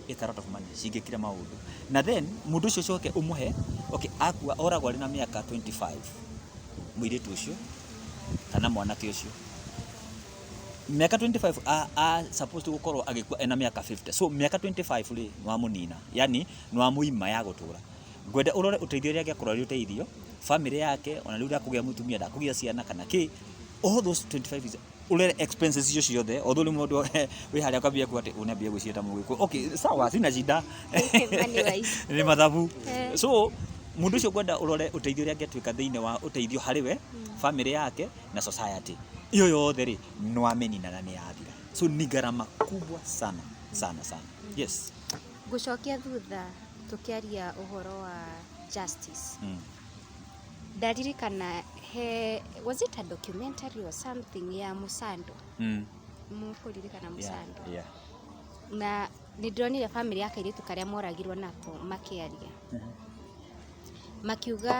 it's a lot of money cingĩkire maũndũ. Na then mũndũ ũcio ũcoke ũmũhe, okay, akua oragwo arĩ na mĩaka 25, mũirĩtu ũcio kana mwanake ũcio, mĩaka 25 a supposed to gũkorwo agĩkua ena mĩaka 50. So mĩaka 25 rĩ, nĩ wamũnina, yani nĩ wamũima ya gũtũra. Ngwenda ũrore ũteithio ũrĩa angĩakorwo arĩ ũteithio family yake, ona rĩu ndakũgĩa mũtumia, ndakũgĩa ciana kana kĩ, all those 25 is ũrere expenses icio ciothe, although rĩu mũndũ wĩ harĩa ũkambia kuga atĩ ũnambia gwĩciria ta mũgĩkũyũ, okay, sawa, sina shida. Money wise. Nĩ mathabu. So mũndũ ũcio ngwenda ũrore ũteithio ũrĩa angĩatuĩka thĩinĩ wa ũteithio harĩ we, family yake na society iyo yothe rĩ, nĩ wamĩnina na nĩ yathira. So ni gharama kubwa sana sana sana. Yes. Ngũcokia thutha tũkĩaria ũhoro wa justice. Ndaririkana he, was it a documentary or something ya Musando? Mũkũririkana Musando? Yeah. Na nĩ ndĩronire family ya kairĩtu karĩa moragirwo nako makĩaria. Makiuga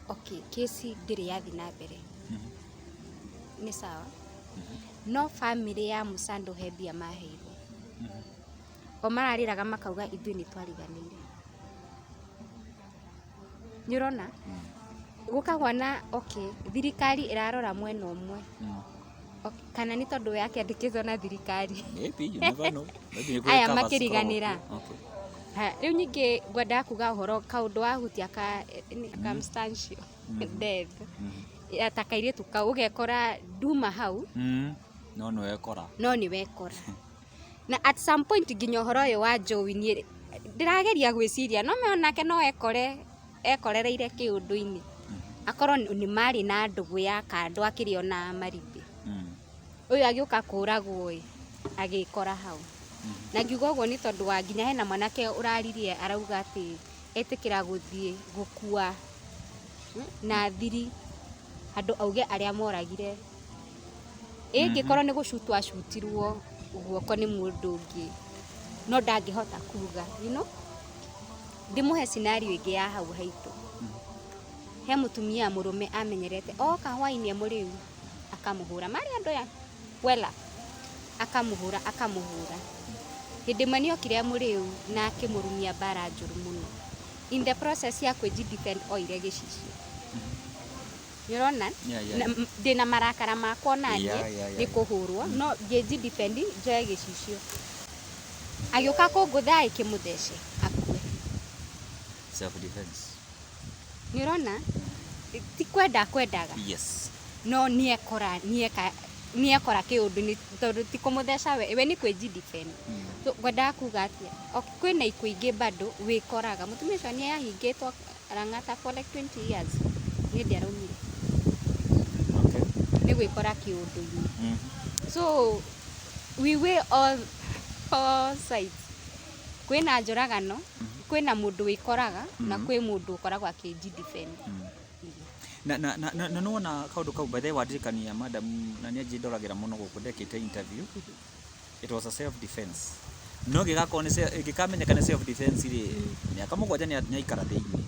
okay, kesi ndĩrĩ yathi na mbere. Nĩ sawa, no family ya Musando he mbia maheirwo. O mararĩraga makauga ithuĩ nĩ twariganĩire. Nĩ ũrona gũkagwa na okay, thirikari ĩrarora mwena ũmwe. Okay, kana nĩ tondũ we akĩandĩkĩtwo na thirikari. Maybe, you never know. Maybe nĩ kũrĩ Aya covers makĩriganĩra. cikoragwo kuo. Okay. Ha, rĩu ningĩ ngwendaga kuga ũhoro kaũndũ wahutia ka nĩ circumstantial death ya ta kairĩtu kau ũgekora nduma hau. No nĩ wekora. No nĩ wekora na at some point nginya ũhoro ũyũ wa Joey niĩ ndĩrageria gwĩciria no me onake no ekore ekorereire kĩũndũ-inĩ, akorwo nĩ marĩ na ndũgũ ya kando akĩrĩ ona maribĩ. Ũyũ agĩũka kũragwo ĩ agĩkora hau. Na ngiuga ũguo nĩ tondũ wa nginya hena mwanake ũraririe arauga atĩ etĩkĩra gũthiĩ gũkua na thiri handũ auge arĩa moragire. Ĩngĩkorwo nĩ gũcutwo acutirwo guoko nĩ mũndũ ũngĩ, no ndangĩhota kuga. Ndĩmũhe scenario ĩngĩ ya hau haitũ. He mũtumia mũrũme amenyerete oka hwainĩ e mũrĩu akamũhũra, marĩ andũ aya wela, akamũhũra akamũhũra. Hĩndĩ ĩmwe nĩ okire mũrĩu na akĩmũrumia mbara njũru mũno. In the process ya kwĩji defend oire gĩcicio. Nĩ ũrona? Yeah. Ndĩna marakara makwa onaniĩ nĩ kũhũrwo, no ngĩnji defend njoe gĩcicio. Agĩũka kũngũtha ĩkĩmũthece akue. Self defense. Nĩ ũrona? Ti kwenda kwendaga. No nĩekora nĩeka nĩekora kĩũndũ-inĩ tondũ ti kũmũtheca we nĩ kwĩji defend. So ngwendaga kuga atĩa? Okay, kwĩna ikuũ ingĩ bado wĩkoraga. Mũtumia ũcio nĩ ahingĩtwo Lang'ata for like 20 years. Nĩ hĩndĩ araumire. Nĩ gwĩkora kĩũndũ-inĩ. So we weigh all sides. Kwĩna njũragano, kwĩna mũndũ wĩkoraga na kwĩ mũndũ ũkoragwo akĩnji defend. Na nĩwona kaũndũ kau, by the way, wandirikania madam na nĩ anjĩ ndoragĩra mũno gũkũ ndekĩte interview. It was a self defense, no gĩgakorwo nĩ ĩngĩkamenyeka nĩ self defense rĩ, mĩaka 7 nĩ aikara thĩinĩ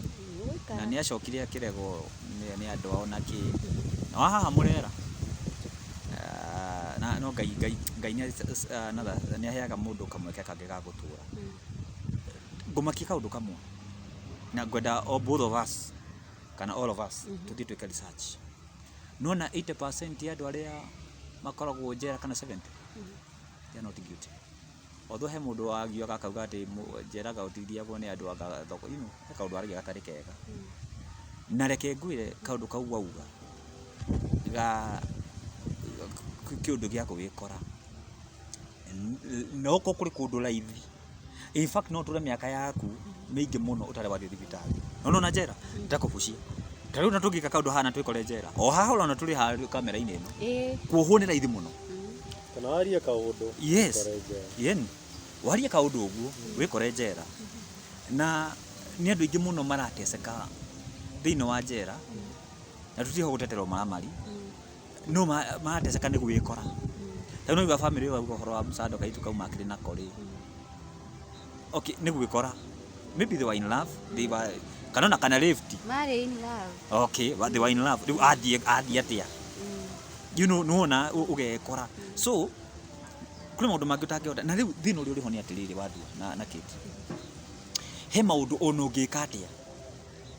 na nĩ acokire akĩregwo nĩ andũ ao na kĩ na wa haha mũrera. Ah, na no Ngai nĩ aheaga mũndũ kamweke kangĩ ga gũtũra. Ngũmakia kaũndũ kamwe na ngwenda o both of us kana all of us tũthiĩ twĩke research. Nona 80% ya andũ arĩa makoragwo njera kana 70, they are not guilty, although he mũndũ wagiaga akauga atĩ njera gũtithiagwo nĩ andũ anga thoko, he kaũndũ aragia gatarĩ kega. Na reke ngwĩre kaũndũ kau wauga ga kĩũndũ gĩa gwĩkora no okorwo kũrĩ kũndũ raithi. In fact, no ũtũre mĩaka yaku mĩingĩ mũno ũtarĩ wathiĩ thibitarĩ, no nona njera ndakũbucia. Ta rĩu na tũngĩka kaũndũ haha na twĩkore njera o haha ũrona tũrĩ haha kamera-inĩ ĩno, kuohwo nĩ raithi mũno. Kana warie kaũndũ ũkore njera. Yen warie kaũndũ ũguo wĩkore njera, na nĩ andũ aingĩ mũno marateseka thĩinĩ wa njera, na tũtiho gũtetera ũmaramari, no marateseka nĩ gwĩkora. Ta rĩu no family ĩyo auga ũhoro wa Msando kairĩtu kau makĩrĩ nako rĩ, okay, nĩ gwĩkora. Maybe they were in love, they were kana ona kana raped. Marĩ in love. Okay, they were in love. Rĩu athiĩ atĩa? Nĩwona ũgekora. So kũrĩ maũndũ mangĩ ũtangĩhota. Na rĩu thĩna ũrĩa ũrĩ ho nĩ atĩrĩrĩ, wandua na Kate, he maũndũ ona ũngĩka atĩa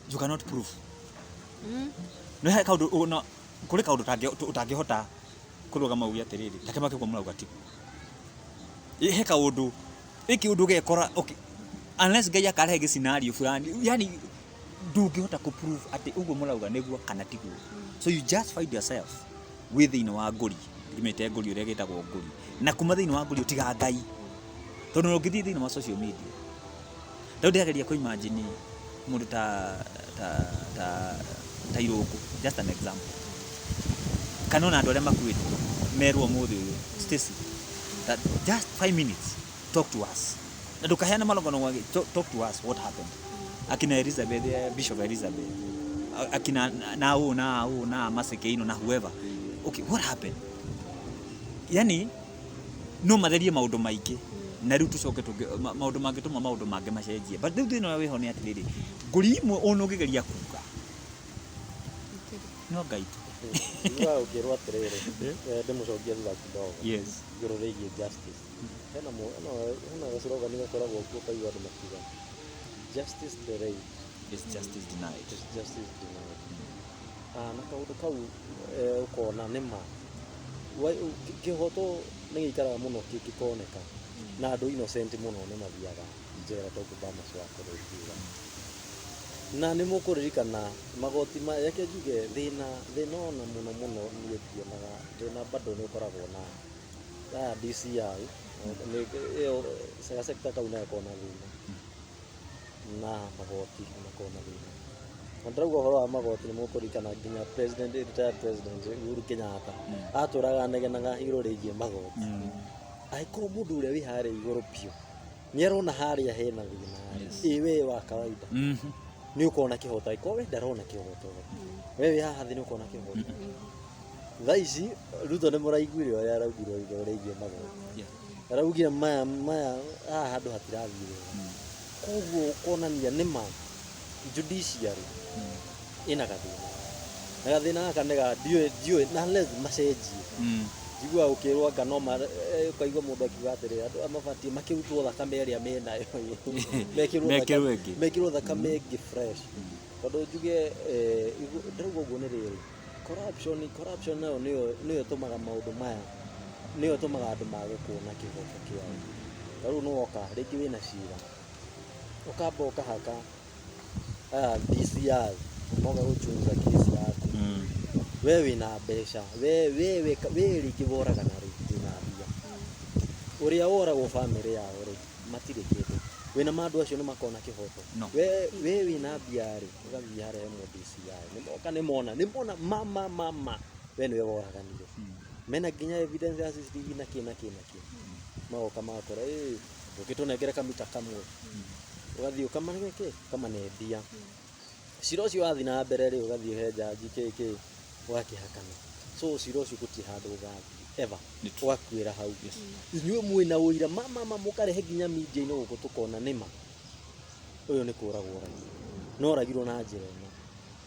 you cannot prove. No he kaũndũ ona kũrĩ kaũndũ ũtangĩhota kũrũgama uge atĩrĩrĩ take make ũguo mũrauga tiguo. He kaũndũ ĩkĩ ũndũ ũgekora, okay, unless Ngai akarehe gĩscenario fulani, yani ndũngĩhota kũ prove atĩ ũguo mũrauga nĩguo kana tiguo. So you just find yourself wĩ thĩinĩ wa ngũri, ngimĩte ngũri ũrĩa gĩtagwo ngũri, na kuma thĩinĩ wa ngũri ũtiga Ngai, tondũ ũngĩthiĩ thĩinĩ wa social media rĩu ndĩrageria kũ imagine mũndũ ta Irũngũ, just an example, kana ona andũ arĩa makuĩte merwo ũmũthĩ ũyũ, Stacy, that just 5 minutes, talk to us na ndũkaheane marũgano gwake, talk to us what happened. Akina Elizabeth, Bishop Elizabeth, akina na ũ na ũ na Masekeino na whoever, okay, what happened? Yani no matherie maũndũ maingĩ. Na rĩu tũcoke tũngĩ maũndũ mangĩtũma maũndũ mangĩ macenjie. But rĩu thĩna ũrĩa wĩho nĩ atĩrĩrĩ, ngũri imwe ona ũngĩgeria kuga no Ngai tu. Njiguaga ũkĩrwo atĩrĩrĩ, ndĩmũcokie thutha kidogo. Yes. Igũrũ rĩgiĩ justice. Hena hena gacirogani gakoragwo kuo ũkaigua andũ makiuga justice delayed is justice denied. Is justice denied. Ah, na kaũndũ kau ũkona nĩ ma. Kĩhoto nĩ gĩikaraga mũno kĩngĩkoneka na andũ innocent mũno nĩ mathiaga njera tondũ Bamas wakorwo ĩkiuga. Na nĩ mũkũririkana magoti ma reke njuge thĩna thĩna ona mũno mũno niĩ ndionaga thĩna bado nĩ ũkoragwo na aya DCI nĩ ĩyo ga sector kau nĩgakoragwo na thĩna na magoti nĩmakoragwo na thĩna. Na ndĩrauga ũhoro wa magoti nĩ mũkũririkana nginya president, retired president Uhuru Kenyatta atũraga anegenaga igũrũ rĩgiĩ magoti. Angĩkorwo mũndũ ũrĩa wĩ harĩa igũrũ biũ nĩ arona harĩa hena thĩna ĩ we wa kawaida nĩ ũkona kĩhoto, angĩkorwo we ndarona kĩhoto, we wĩ haha thĩ nĩ ũkona kĩhoto. Thaa ici Ruto nĩ mũraiguire ũrĩa araugire igũrũ rĩgiĩ magoti. Araugire maya maya haha handũ hatirathiĩ wega. Koguo kuonania nĩma judiciary ĩna gathĩna, na gathĩna gaka nĩ ga ndiũĩ na unless macenjie. Njiguaga ũkĩrwo anga no ũkaigua mũndũ akiuga atĩrĩrĩ, andũ aya mabatiĩ makĩrutwo thakame ĩrĩa menayo, mekĩrwo Mekĩrwo ĩngĩ. Mekĩrwo thakame ĩngĩ fresh, tondũ njuge ndĩrauga ũguo nĩ rĩrĩ, corruption nayo nĩyo ĩtũmaga maũndũ maya, nĩyo ĩtũmaga andũ mage kuona kĩhoto kĩao. Ta rĩu nĩwoka rĩngĩ wĩna cira, ũkamba ũkahaka aya DCI moka gũchunguza kesi yaku, we wĩna mbeca, we rĩngĩ woragana rĩ wĩna mbia, ũrĩa woragwo bamĩrĩ yao rĩ matirĩ kĩndũ, wĩna ma andũ acio nĩ makona kĩhoto? No. We wĩna mbia rĩ, ũgathiĩ harĩa he mũ DCI, nĩmoka nĩmona ma we nĩwe woraganire, mena nginya evidence ya CCTV na kĩ na kĩ na kĩ, magoka magakora ĩ ũngĩtũnengere kamita kamwe, ũgathiĩ ũkamane kĩ ũkamane mbia. Cira ũcio wathiĩ na mbere rĩ, ũgathiĩ he jaji kĩ kĩ ũgakĩhakana, so cira ũcio gũtirĩ handũ ũgathiĩ ever. Nĩ true. Ũgakuĩra hau. Inyuĩ mwĩna ũira ma mũkarehe nginya media-inĩ gũkũ tũkona nĩma ũyũ nĩ kũragwo oragirwo, no oragirwo na njĩra ĩno,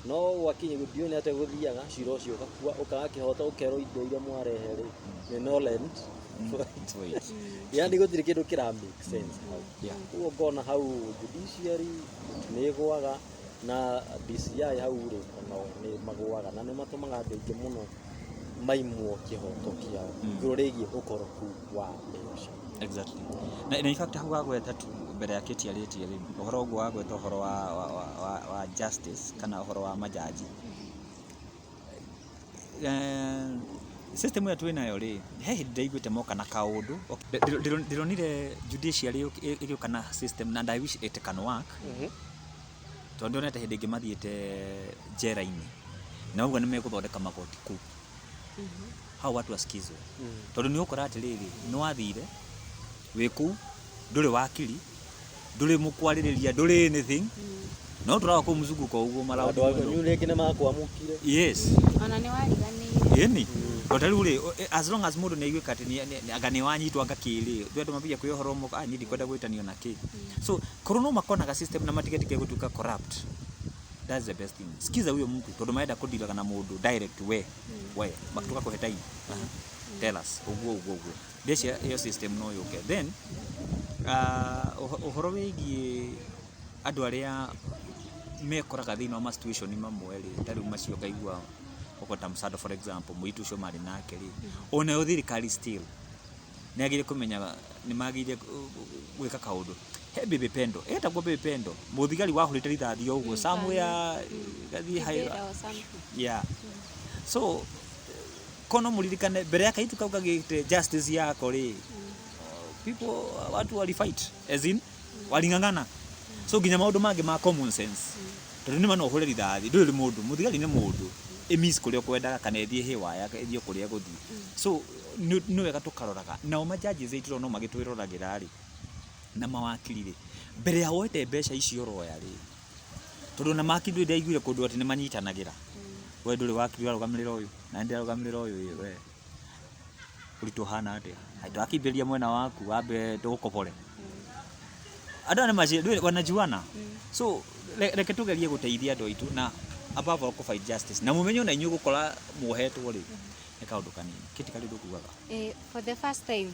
no gwakinya ndiũĩ nĩ atĩa gũthiaga, cira ũcio ũgakua, ũkaga kĩhoto, ũkerwo indo iria mwarehe rĩ nĩ null and Void. Yani gũtirĩ kĩndũ kĩra make sense hau. Koguo ngona hau judiciary nĩ ĩgũaga na DCI hau rĩ onao nĩ magũaga na nĩ matũmaga andũ aingĩ mũno maimwo kĩhoto kĩao igũrũ rĩgiĩ ũkoroku wa mbeca. Exactly. Na in fact hau wagweta tu mbere ya Kate arĩtie rĩ, ũhoro ũguo wagweta ũhoro wa justice kana ũhoro wa majaji. System ĩyo twĩnayo rĩ, he hĩndĩ ndaiguĩte moka na kaũndũ. Okay, ndĩronire judiciary ĩgĩũka na system na and I wish it can work, tondũ ndonete hĩndĩ ĩngĩ mathiĩte njera-inĩ na ũguo nĩ megũthondeka magoti kũu hau watu wasikizwe, tondũ nĩ ũgũkora atĩrĩrĩ, nĩ wathire wĩ kũu ndũrĩ wakiri, ndũrĩ mũkwarĩrĩria, ndũrĩ anything, no tũraga kũu mzunguko ũguo andũ maraundi. Anyu rĩngĩ nĩ makwamũkire. Yes. Ona nĩ wariganĩire. Ĩni o ta rĩu rĩ, as long as mũndũ nĩ aiguĩka atĩ anga nĩ wanyitwo anga kĩ rĩ, andũ mambagia kwĩ ũhoro ũmwe, ah, niĩ ndikwenda gwĩtanio na kĩ. So korwo no makonaga system na matigetige gũtuĩka corrupt, that's the best thing. Sikiza huyo mtu, tondũ marenda kũdealaga na mũndũ direct, we tũgakũhe time. Aha. Tell us ũguo ũguo ũguo. Ndĩcia ĩyo system no yũke. Then ũhoro wĩgiĩ andũ arĩa mekoraga thĩinĩ wa ma situation mamwe rĩ, ta rĩu macio ngaigua ũko ta Msado, for example, mũirĩtu ũcio marĩ nake rĩ, onayo thirikari still nĩ agĩrĩire kũmenya nĩ magĩrĩire gwĩka kaũndũ he Baby Pendo, etagwo Baby Pendo, mũthigari wahũrĩte rithathi o ũguo somewhere gathiĩ Kibera or something. Yeah, so kono mũririkane mbere ya kaitu kau kagĩte justice yako rĩ, people, watu walifight, as in waling'ang'ana. So nginya maũndũ mangĩ ma common sense, tondũ nĩ ma no ũhũre rithathi, ndũrĩ mũndũ, mũthigari nĩ mũndũ ĩmiss kũrĩa ũkwendaga kana ĩthiĩ haywire, ĩthiĩ kũrĩa ĩgũthiĩ. So nĩ wega tũkaroraga nao majudges aitũ no magĩtwĩroragĩra rĩ na mawakiri rĩ mbere ya woete mbeca icio ũroya rĩ, tondũ na makiri ndũrĩ ndaiguire kũndũ atĩ nĩ manyitanagĩra, we ndũrĩ wakiri ũrarũgamĩrĩra ũyũ na nĩ ndĩrarũgamĩrĩra ũyũ, ĩ we. Ũritũ ũhana atĩa? Twakĩambĩrĩria mwena waku wambe tũgũkobore. Andũ aya nĩ wanajuana. So reke tũgerie gũteithia andũ aitũ na above all kũ fight justice. Na mũmenye ona inyuĩ gũkora muohetwo rĩ, nĩ kaũndũ kanini. Kĩti karĩ ũndũ ũkugaga. For the first time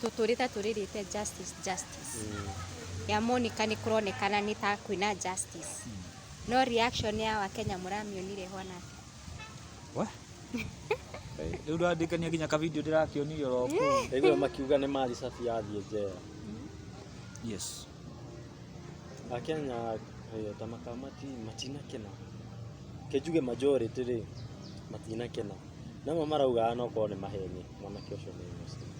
tũtũrĩte tũrĩrĩte justice justice ya Monica nĩ kũronekana nĩ ta kwĩna justice, no reaction ya Wakenya mũramĩonire hwana atĩa? We? Rĩu ndandĩkania nginya ka video ndĩrakĩonire oro kũu. Ndaigua makiuga nĩ Mali Safi yathiĩ njera. Yes. Akenya ta makamati matinakena. Kĩnjuge majority rĩ matinakena. Namwe maraugaga no korwo nĩ maheni mwanake ũcio nĩ innocent.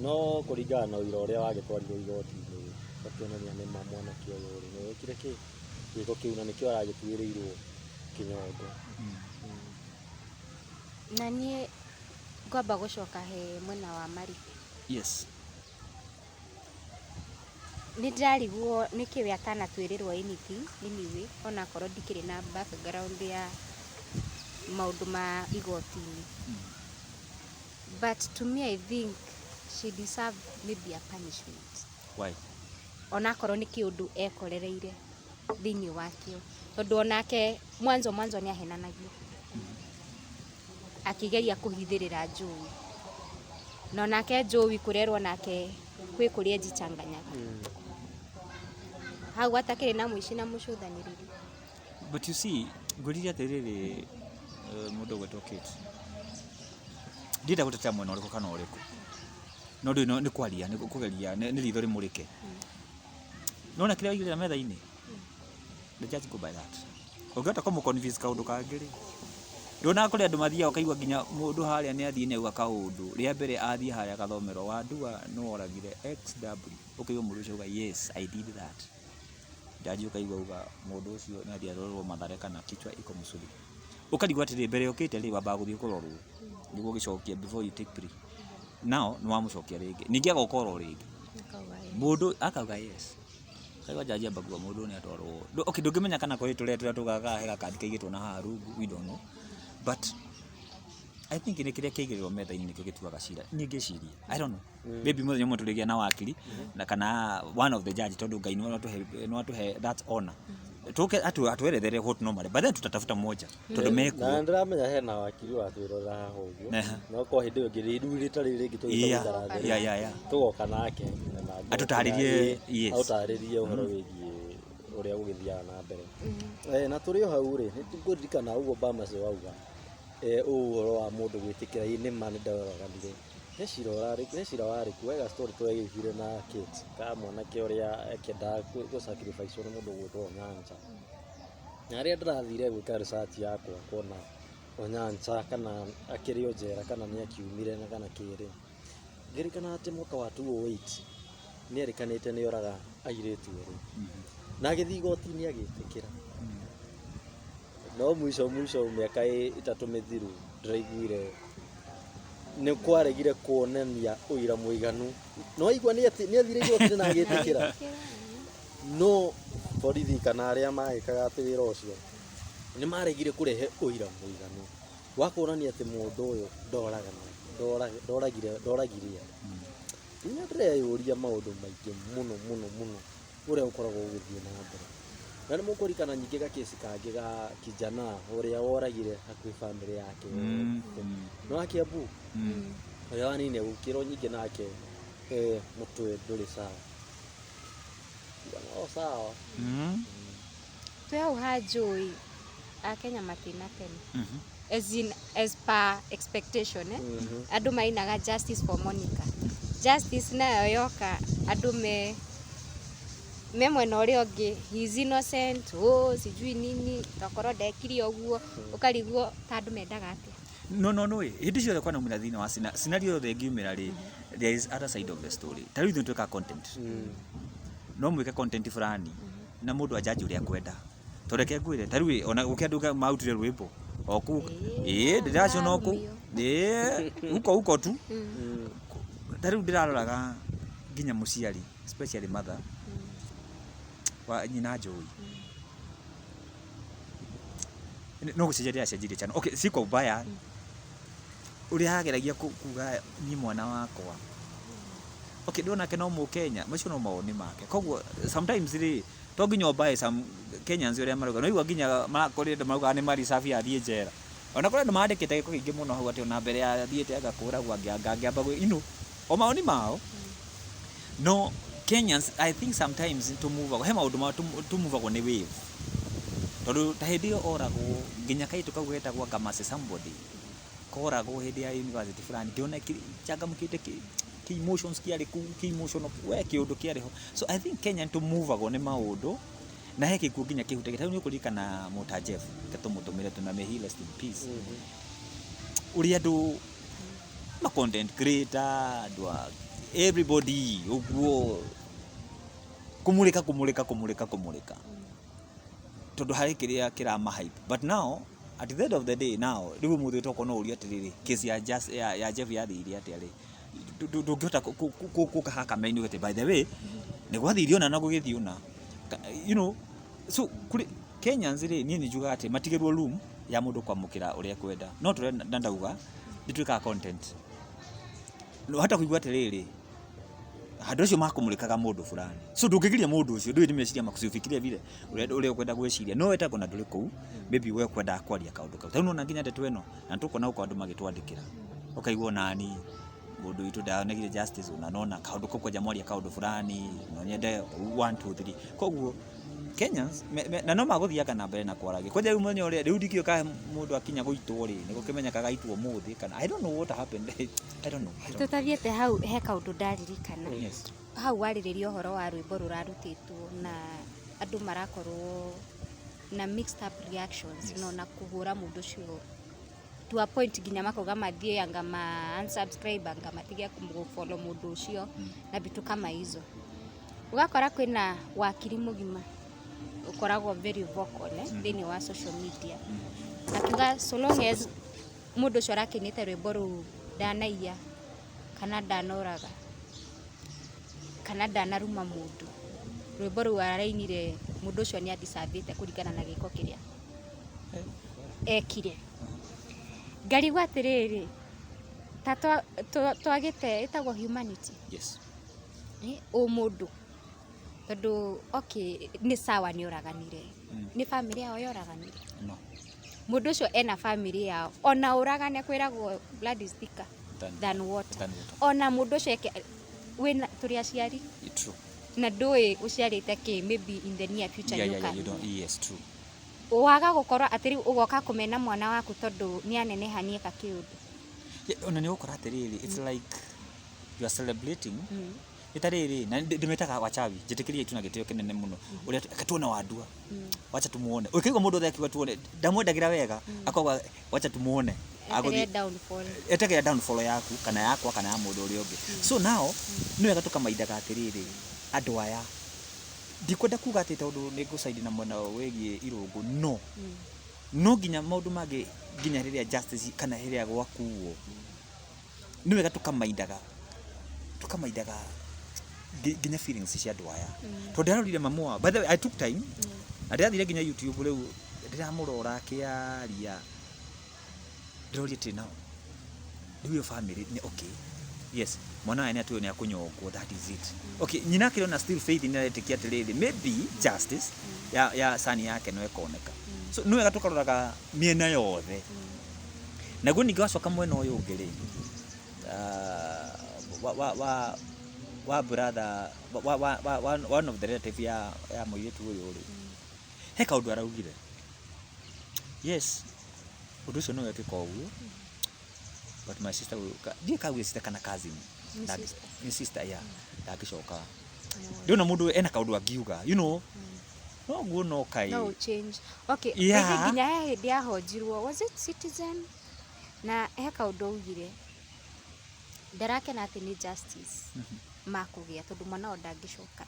No kũringana na ũira ũrĩa wagĩtwarirwo igoti-inĩ rĩ, ũkĩonania nĩ ma mwanake ũyũ rĩ nĩ wekire kĩ gĩko kĩu na nĩkĩo aragĩtuĩrĩirwo kĩnyongo. Na niĩ ngwamba gũcoka he mwena wa Maribe. Yes. Nĩ ndĩrarigwo nĩkĩ we atanatuĩrĩrwo anything anyway, onakorwo ndikĩrĩ na background ya maũndũ ma igoti-inĩ. But to me I think she deserved maybe a punishment. Why? Onakorwo nĩ kĩũndũ ekorereire thĩinĩ wakĩo, tondũ onake mwanzo mwanzo nĩ ahenanagia akĩgeria kũhithĩrĩra Joey, na onake Joey kũrerwo nake kwĩ kũrĩa ejichanganyaga hau atakĩrĩ na mũici na mũcũthanĩrĩri. But you see, ngwĩrire atĩrĩrĩ, mũndũ ũgwĩtwo Kate. Ndienda gũtetea mwena ũrĩkũ kana ũrĩkũ. No ndũĩ nĩ kwaria, nĩ kũgeria, nĩ ritho rĩmũrĩke. Nĩwona kĩrĩa waigĩrĩra metha-inĩ? The judge go by that. Ũngĩhota kũmũ convince kaũndũ kangĩ rĩ, nduonaga kũrĩ andũ mathiaga ũkaigua nginya mũndũ harĩa nĩ athiĩ nĩ auga kaũndũ, rĩa mbere athiĩ harĩa agathomerwo Wandua nĩ woragire XW, ũkaigua mũndũ ũcio auga yes I did that. Jaji ũkaigua auga mũndũ ũcio nĩ athiĩ arorwo Mathare kana kichwa iko msuri. Ũkarigwo atĩrĩ mbere ũkĩte rĩ wambaga gũthiĩ kũrorwo nĩguo ũgĩcokia before you take plea. Now nĩ wamũcokia rĩngĩ, ningĩ agoka oro rĩngĩ. Mũndũ akauga yes. Kaigua jaji amba kuga mũndũ nĩ atwarwo. Okay, ndũngĩmenya kana kũrĩ tũrĩa tũrĩa tugaga he gakandi kaigĩtwo na haha rungu, we don't know. But I think nĩ kĩrĩa kĩaigĩrĩrwo metha-inĩ nĩkĩo gĩtuaga cira. Niĩ ngĩciria, I don't know. Maybe mũthenya ũmwe tũrĩgĩa na wakiri na kana one of the judge tondũ Ngai nĩ watũhe that honor. Tũke atuerethere what normally, but then tutatafuta moja tondũ mekuo. Na ndĩramenya hena wakiri watwĩrorera haha ũguo. No korwo hĩndĩ ĩyo ĩngĩ rĩu rĩta rĩrĩ rĩngĩ tũgĩũka gũikara thĩ. Tũgoka nake na Atũtarĩrie, yes. Atũtarĩrie ũhoro wĩgiĩ ũrĩa gũgĩthiaga na mbere. Na tũrĩ o hau rĩ, nĩ ngũririkana ũguo Bamasi wauga, ũũ ũhoro wa mũndũ gwĩtĩkĩra ĩ nĩ ma nĩ ndoraganire. He cira ũrarĩ, he cira warĩ kuo, he ga story twekire na Kate, ka mwanake ũrĩa akĩendaga gũ sacrifice nĩ mũndũ ũgwĩtwo Onyancha. Na rĩrĩa ndĩrathire gwĩka research yakwa kuona Onyancha kana akĩrĩ o njera kana nĩ akiumire na kana kĩrĩ, ngĩririkana atĩ mwaka wa 2008 nĩ erĩkanĩte nĩ oraga airĩtu erĩ. Na agĩthiĩ igoti-inĩ agĩtĩkĩra. No mwisho mwisho mĩaka ĩtatũ mĩthiru ndĩraiguire nĩ kwaregire kuonania ũira mũiganu. No waigua nĩ athire igoti-inĩ na agĩtĩkĩra. No borithi kana arĩa magĩkaga atĩ wĩra ũcio nĩ maregire kũrehe ũira mũiganu wa kuonania atĩ mũndũ ũyũ ndoragire andũ. Nginya ndĩreyũria maũndũ maingĩ mũno mũno mũno ũrĩa ũkoragwo ũgĩthiĩ na mbere. Na nĩ mũkũririkana nyingĩ gakĩci kangĩ ga kijana ũrĩa woragire hakuhĩ bamĩrĩ yake. Nĩ wa Kiambu? Ũrĩa waninire gũkĩrwo nyingĩ nake mũtwe ndũrĩ sawa. No sawa. Twĩ hau ha Joey, Akenya matinakena. As in, as per expectation, eh? Andũ mainaga justice for Monica. Justice nayo yoka andũ me mwena ũrĩa ũngĩ, he is innocent, oh, sijui nini, tokorwo ndekire ũguo, ũkarigwo ta andũ mendaga atĩa. No no no hĩndĩ ciothe kwanaumĩra thĩinĩ wa scenario yothe ĩngiumĩra rĩ, there is other side of the story. Ta rĩu ithuĩ twĩkaga content. No mwĩke content fulani na mũndũ anjanji ũrĩa akwenda. Tondũ reke ngwĩre, ta rĩu ona gũkĩ andũ marutire rwĩmbo o kũu, ĩĩ ndĩraciona o kũu, ĩĩ huko huko tu. Ta rĩu ndĩraroraga nginya mũciari, especially mother wa nyina Joey. No gũcenjia ndĩracenjirie channel. Okay, si kwa ubaya. Ũrĩa arageragia kuga niĩ mwana wakwa. Okay, ndĩrona nake no mũkenya, macio no mawoni make. Koguo sometimes rĩ, to nginya ũmbae some Kenyans ũrĩa marauga. Nĩwaigua nginya kũrĩ andũ maraugaga nĩ maricabi athiĩ njera. Ona kũrĩ andũ mandĩkĩte gĩko kĩingĩ mũno hau atĩ ona mbere ya athiĩte anga kũragwo angĩamba gwĩ, you know, o mawoni mao. No Kenyans, I think sometimes tũmuvagwo, he maũndũ ma tũmuvagwo nĩ wave. Tondũ ta hĩndĩ ĩyo oragwo, nginya kairĩtu kau getagwo anga Mercy somebody, koragwo hĩndĩ ya university fulani, ngĩona changamkĩte kĩ emotions kĩarĩ kũu, kĩ emotional, we kĩũndũ kĩarĩ ho. So I think Kenya nĩ tũmuvagwo nĩ maũndũ, na he gĩkuũ nginya kĩhutagia. Ta rĩu nĩ ũkũririkana Mũta Jeff, reke tũmũtũmĩre tu na may he rest in peace. Ũrĩa andũ ma content creator, andũ a everybody ũguo kũmũrĩka kũmũrĩka kũmũrĩka kũmũrĩka tondũ harĩ kĩrĩa kĩrama hype. But now at the end of the day, now rĩu ũmũthĩ tokorwo no ũrie atĩrĩrĩ, case ya, Jas, ya, ya Jeff yathire atĩa rĩ, ndũngĩhota gũka haha kamera-inĩ uge atĩ by the way nĩ gwathire ũna na gũgĩthiĩ ũna, you know. So kũrĩ Kenyans rĩ, niĩ nĩ njugaga atĩ matigĩrwo room ya mũndũ kwamũkĩra ũrĩa ekwenda. No tũrĩa na ndauga nĩ twĩkaga content, no hata kũigua atĩrĩrĩ, andũ acio makũmũrĩkaga mũndũ fulani, so ndũngĩgiria mũndũ ũcio, ndũĩ nĩ meciria maku, ufikirie vile ũrĩa ũkwenda gwĩciria, no wetagwo na ndũrĩ kũu, maybe we kwendaga kwaria kaũndũ kau. Tarĩu nĩwona nginya ndeto ĩno na nĩtũkuona gũkũ andũ magĩtwandĩkĩra, ũkaigua onani mũndũ witũ ndonegire justice, ona nona kaũndũ kau kwanja mwaria kaũndũ fulani, no nyende 1 2 3. Koguo Kenyans na no magũthiaga na mbere na kwaragia kwanja. Rĩu mũthenya ũrĩa rĩu ndikĩũĩ kana mũndũ akinya gũitwo rĩ, nĩ gũkĩmenyekaga aitwo ũmũthĩ kana I don't know what happened. I don't know, I don't know. Tũtathiĩte hau, he kaũndũ ndaririkana. Yes. Hau warĩrĩria ũhoro wa rwĩmbo rũrarutĩtwo na andũ marakorwo na mixed up reactions. No na kũhũra mũndũ ũcio to a point nginya makauga mathiĩ anga ma unsubscribe, anga matige kũfollow mũndũ ũcio na vitu kama hizo. Ũgakora kwĩna wakiri mũgima ũkoragwo very vocal thĩinĩ wa social media, akiuga so long as mũndũ ũcio arakĩinĩte rwĩmbo rũu ndanaiya kana ndanoraga kana ndanaruma mũndũ, rwĩmbo rũu arainire, mũndũ ũcio nĩ adisavĩte kũringana na gĩko kĩrĩa ekire. Ngarigwo atĩrĩrĩ, ta twagĩte ĩtagwo humanity. Ũmũndũ, tondũ okay, nĩ sawa nĩ ũraganire, nĩ bamĩrĩ yao yoraganire? No. Mũndũ ũcio ena bamĩrĩ yao. Ona ũragane, kwĩragwo blood is thicker than water. Than water. Ona mũndũ ũcio eke wĩna, tũrĩ aciari. True. Na ndũĩ ũciarĩte kĩ, maybe in the near future Yeah, you nĩũkamenya. don't, yes, true. Waga gũkorwo atĩ rĩu ũgoka kũmena mwana waku tondũ nĩ aneneha nĩeka kĩũndũ. Yeah, ona nĩ ũgũkora atĩrĩrĩ, it's like you are celebrating nĩ ta rĩrĩ na ndĩmetaga wachawi, njĩtĩkĩrie tu na gĩtĩo kĩnene mũno, ũrĩa reke tuone wandua, wacha tumuone. Ũkĩigua mũndũ othe akiuga tuone, ndamwendagĩra wega, akauga wacha tumuone. Eterere downfall. Etegera downfall yaku kana yakwa kana ya mũndũ ũrĩa ũngĩ. So now nĩ wega tũkamaindaga atĩrĩrĩ, andũ aya, ndikwenda kuga atĩ tondũ nĩ ngũcaidi na mwena wĩgiĩ irũngũ, no no nginya maũndũ mangĩ, nginya rĩrĩa justice kana rĩrĩa gwakuo, nĩ wega tũkamaindaga nginya feelings cia andũ aya, tondũ ndĩrarorire mamu wao. By the way, I took time na ndĩrathire nginya YouTube, rĩu ndĩramũrora akĩaria, ndĩroria atĩ nao rĩu ĩyo family nĩ okay, yes, mwana wake nĩ atũĩ nĩ akũnyongwo, that is it. Okay, nyina akĩrĩ ona still faith, nĩ aretĩkia atĩrĩrĩ, maybe justice ya sani yake no ĩkoneka. So nĩ wega tũkaroraga mĩena yothe. Naguo ningĩ wacoka mwena ũyũ ũngĩ rĩ, wa brother wa one of the relative ya mũirĩtu ũyũ rĩ, he kaũndũ araugire. Yes, ũndũ ũcio no wekĩka ũguo, but my sister ndiũĩ kaugire sister kana cousin. Nĩ sister. Nĩ sister, yeah, ndangĩcoka. Ndĩrona mũndũ ena kaũndũ angiuga, you know, no guo no kaĩ No change, okay. I think nginya he hĩndĩ yahonjirwo, was it Citizen, na he kaũndũ augire ndarakena atĩ nĩ justice makũgĩa tondũ mwana wao ndangĩcoka,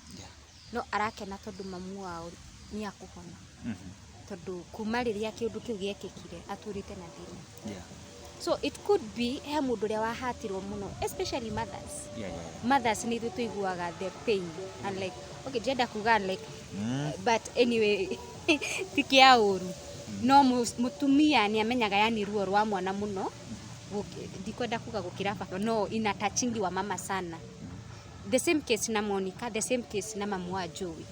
no arakena tondũ mamu wao nĩ akũhona, tondũ kuma rĩrĩa kĩũndũ kĩu gĩekĩkire atũrĩte na thĩna. So it could be he mũndũ ũrĩa wahatirwo mũno, especially mothers. Mothers nĩ ithuĩ tũiguaga the pain, and like, okay, ndĩrenda kuga like, but anyway, ti kĩa ũru, no mũtumia nĩ amenyaga yani ruo rwa mwana mũno. Ndikwenda kuga gũkĩra baba, no ina touchingi wa mama sana. The same case na Monica, the same case na mamu wa Joey.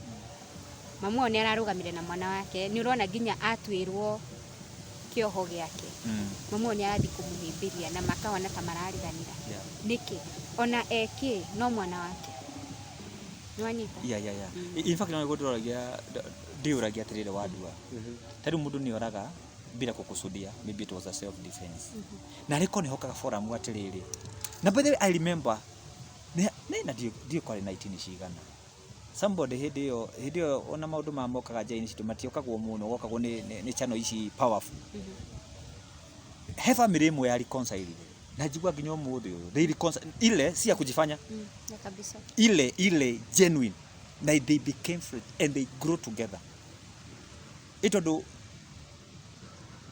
Mamu wao nĩ ararũgamire na mwana wake. Nĩ ũrona nginya atuĩrwo kĩoho gĩake, mamu wao nĩ arathiĩ kũmũhĩmbĩria na makahona ta marariganĩra. Nĩkĩ ona eki no mwana wake, nĩ wanyita? Yeah. In fact, no ndĩroragia, ndĩũragia atĩrĩrĩ, wandua, ta rĩu mũndũ nĩ oraga bila kukusudia, maybe it was a self defense, na rĩko nĩ hokaga forum atĩrĩrĩ. Na by the way, I remember nĩ na ndiũ kwarĩ 19 cigana, somebody hĩndĩ ĩyo ona maũndũ ma mokaga njĩra-inĩ citũ matiokagwo mũno, gokagwo nĩ channel ici powerful. He family ĩmwe ya reconcile na njigua nginya ũmũthĩ ũyũ they reconcile, ile si ya kujifanya. Ya kabisa. Ile genuine, na they became friends and they grow together, ĩ tondũ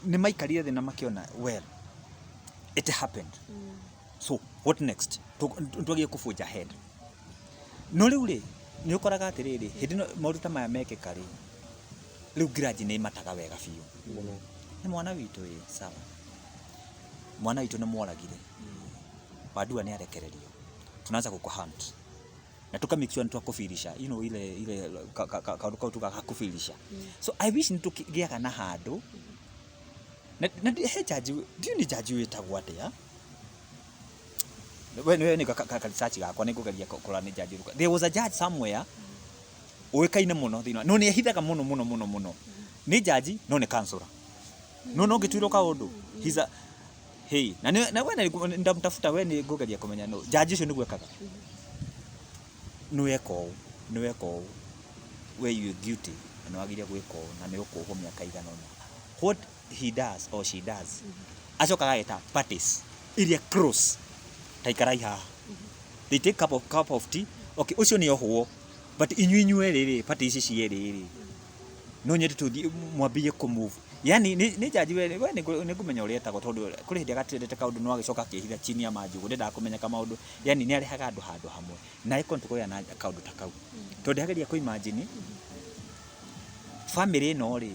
nĩ maikarire thĩ na makĩona, well, it happened, so what next? Twagie kũbunja head. No rĩu rĩ, nĩ ũkoraga atĩrĩrĩ, hĩndĩ ĩno maũndũ ta maya mekĩka rĩ, rĩu grudge nĩ ĩmataga wega biũ. Mũno. Nĩ mwana witũ, ĩ sawa, mwana witũ nĩ mworagire, wandua nĩ arekererio, tunaanza kukuhunt na tuka make sure nĩ twakufirisha, ile kaũndũ kau tugaga kufirisha. So I wish nĩ tũkĩgĩaga na handũ na he jaji, ndiũ nĩ jaji wĩtagwo atĩa, we nĩ ka research gakwa nĩ ngũgeria kũrora nĩ jaji ũrĩkũ. There was a judge somewhere ũĩkaine mũno thĩinĩ no nĩ ehithaga mũno mũno mũno mũno, nĩ jaji no nĩ counselor, no ngĩtuĩrwo kaũndũ, he's a hey, na nĩ na we nĩ ndamtafuta, we nĩ ngũgeria kũmenya no jaji ũcio nĩguo ekaga, nĩ weka ũũ, nĩ weka ũũ, we you guilty na nĩ wagĩrĩire gwĩka ũũ na nĩ ũkũhwo mĩaka igana ũna. What he does or she does, acokaga ageta parties iria close, ta ikarai haha, they take cup of tea. Okay, ũcio nĩ ohwo, but inyuĩ inyuerĩ rĩ, party ici cierĩ rĩ, no nyende tũthiĩ mwambie kũ move. Yani nĩ jaji we nĩ ngũmenya ũrĩa etagwo, tondũ kũrĩ hĩndĩ agatendete kaũndũ no agĩcoka akĩhitha chini ya manjũgũ, ndendaga kũmenyeka maũndũ. Yani nĩ arehaga andũ handũ hamwe na ĩkorwo tũkũgĩa na kaũndũ ta kau, tondũ ndĩrageria kũ imagine family ĩno rĩ,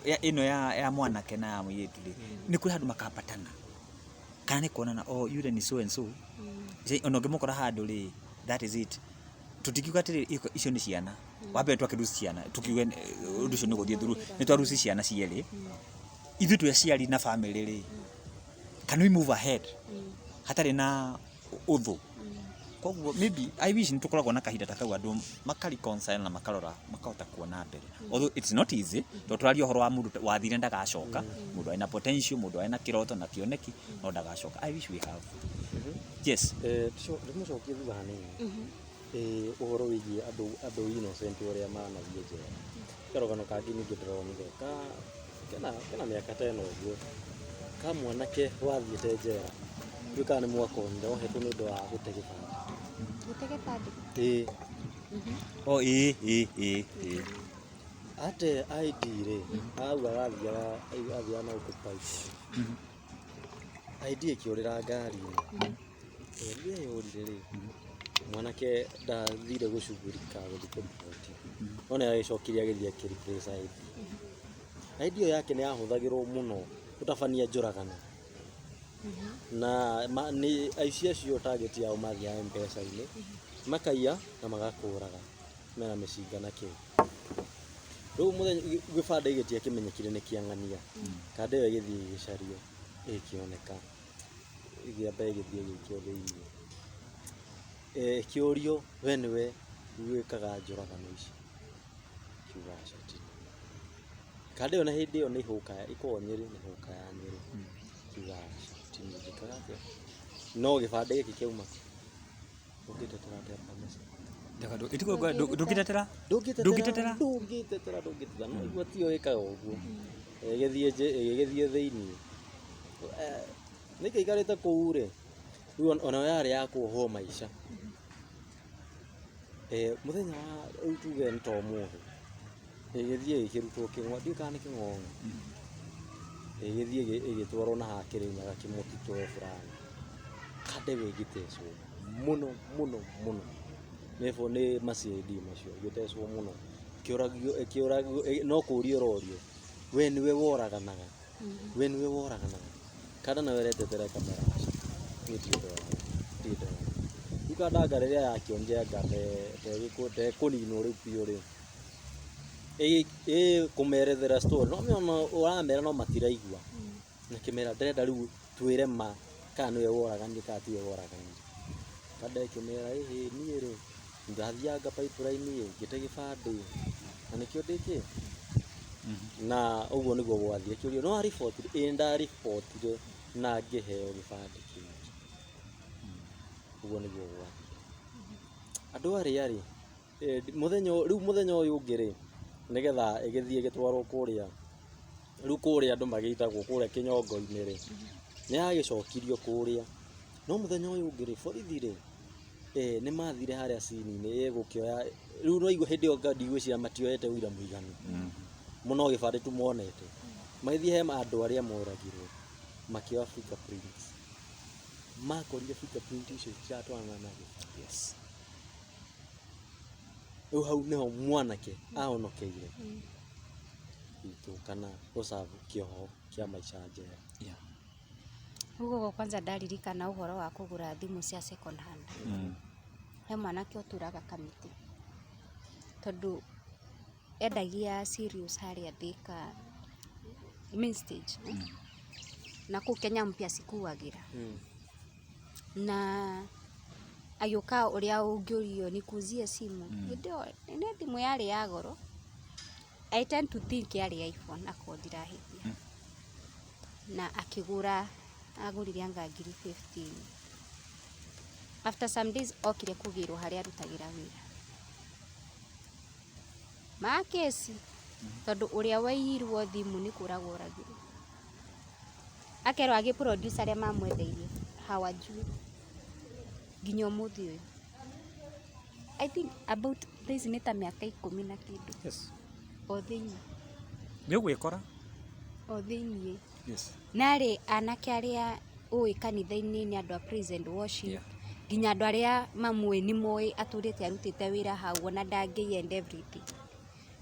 ĩno ya mwanake na ya mũirĩtu rĩ, nĩ kũrĩ handũ makapatana kana nĩ kuonana, oh, yule ni so and so. Ona ũngĩmũkora handũ rĩ, that is it. Tũtingiuga atĩrĩ icio nĩ ciana wa mbere twakĩruci ciana, tukiuge ũndũ ũcio nĩ gũthiĩ through, nĩ twaruci ciana cierĩ, ithuĩ twĩ aciari na family rĩ, can we move ahead hatarĩ na ũthũ? Koguo maybe I wish nĩ tũkoragwo na kahinda ta kau, andũ maka reconcile na makarora makahota kuona mbere, although it's not easy, tondũ tũraria ũhoro wa mũndũ wathire ndagacoka, mũndũ arĩ na potential, mũndũ arĩ na kĩroto na kĩoneki no ndagacoka. I wish we have, yes. Ndĩmũcokie thutha hanini. Ũhoro wĩgiĩ andũ innocent ũrĩa manathiĩ njera, karũgano kangĩ ningĩ ndĩronire ka kena mĩaka ta ĩno ũguo, ka mwanake wathiĩte njera, ndiũĩ kana nĩ mwakonire, ohetwo nĩ ũndũ wa gũte gĩbandĩ. Gũte gĩbandĩ? Ĩĩ. Oh, ĩ. Ate ID rĩ, augaga athiaga na gũkũ pipe, ID ĩkĩũrĩra ngari-inĩ. Rĩrĩa yũrire rĩ, mwanake ndathire gũcugurika gũthiĩ kũriboti, no nĩ agĩcokire agĩthiĩ akĩ replace ID. ID ĩyo yake nĩ yahũthagĩrwo mũno gũtabania njũragano na nĩ aici acio target yao mathiaga M-Pesa-inĩ makaiya na magakũraga mena mĩcinga na kĩ. Rĩu mũthenya gĩbandĩ gĩtiakĩmenyekire nĩ kĩang'ania, kanda ĩyo ĩgĩthiĩ ĩgĩcario, ĩkĩoneka, ĩkĩamba ĩgĩthiĩ ĩgĩikio thĩiniĩ, ĩkĩũrio, we nĩwe wĩkaga njũragano ici? Kiuga aca ti niĩ. Kanda ĩyo na hĩndĩ ĩyo nĩ hũka ĩkoragwo Nyĩrĩ, nĩ hũka ya Nyĩrĩ. Kiuga aca ti niĩ njĩkaga atĩa, no gĩbandĩ gĩkĩ kĩauma kũ? Ũngĩtetera atĩa, Pamesa? Ndũngĩtetera. Ndũngĩtetera. Ndũngĩtetera? Ndũngĩtetera, ndũngĩtetera, no igua tiyo ĩkaga ũguo. Ĩgĩthiĩ thĩiniĩ, nĩkĩ ikarĩte kũu rĩ, rĩu onayo yarĩ ya kuohwo maica. Mũthenya wa rĩu tuge nĩ ta ũmũthĩ, ĩgĩthiĩ ĩkĩrutwo kĩng'o, ndiũĩ kana nĩ kĩng'ong'o, ĩgĩthiĩ ĩgĩtwarwo na haha Kĩrĩnyaga kĩmũtitũ o fulani. Kanda ĩyo ĩgĩtecwo mũno mũno mũno nĩ ma CID macio, ĩgĩtecwo mũno, ĩkĩũragio, ĩkĩũragio, no kũũrio ũrorio, we nĩwe woraganaga. We nĩwe woraganaga kanda nawe ũretetera kamera aca niĩ ndirĩ ndoraga ndirĩ ndoraga. Rĩu kandanga rĩrĩa yakĩonire anga tekũninwo rĩu biũ rĩ, ĩkũmerethera story no mĩona ũramera no matiraigua. Na kĩmera ndĩrenda rĩu twĩre ma kana nĩwe woraganire kana tiwe woraganire. Kanda ĩkĩmera ĩhĩ niĩ rĩ ndathianga pipeline ĩ ngĩte gĩbandĩ na nĩkĩo ndĩkĩ na ũguo nĩguo gwathire. Kĩũria no aribotire? Ĩĩ ndaribotire na ngĩheo gĩbandĩ kĩngĩ. Ũguo nĩguo gwathire. Andũ arĩa rĩ mũthenya rĩu mũthenya ũyũ ũngĩ rĩ nĩgetha ĩgĩthiĩ ĩgĩtwarwo kũrĩa rĩu kũrĩa andũ magĩitagwo kũrĩa kĩnyongo-inĩ rĩ nĩ yagĩcokirio kũrĩa. No mũthenya ũyũ ũngĩ rĩ borithi rĩ nĩ mathire harĩa cini-inĩ ĩgũkĩoya rĩu no igua hĩndĩ ĩyo ndigwĩciria matioete ũira mũiganu mũno gĩbandĩ tu monete. Magĩthiĩ he andũ arĩa moragirwo makĩoya fingerprints. Makorire fingerprint icio itiratwarana na gĩbandĩ. Yes. Rĩu hau nĩho mwanake ahonokeire gwitũ kana gũcabu kĩoho kĩa maica njera. Yeah. Ũguo kwanza ndaririkana ũhoro wa kũgũra thimũ cia second hand. He mwanake ũtũraga Kamiti tondũ endagia cereals harĩa Thika main stage na kũu Kenya Mpya cikuagĩra na agĩũka ũrĩa ũngĩũrio nikuuzie simu hĩndĩ ĩyo nĩ thimũ yarĩ ya goro. I tend to think yarĩ iPhone akorwo ndirahĩtia. Na akĩgũra agũrire anga ngiri 15. After some days okire kũgĩrwo harĩa arutagĩra wĩra. Ma kesi tondũ ũrĩa waiyirwo thimũ nĩ kũragwo oragirwo. Akerwo agĩ produce arĩa mamwendeirie hawajui nginya ũmũthĩ ũyũ. I think about thaa ici nĩ ta mĩaka 10 na kĩndũ. Yes. O thĩinĩ. Nĩ ũgwĩkora. O thĩinĩ. Yes. Narĩ anake arĩa ũĩ kanitha-inĩ nĩ andũ a praise and worship. Yeah. Nginya andũ arĩa mamũĩ nĩ moĩ atũrĩte arutĩte wĩra hau ona ndangĩiya and everything.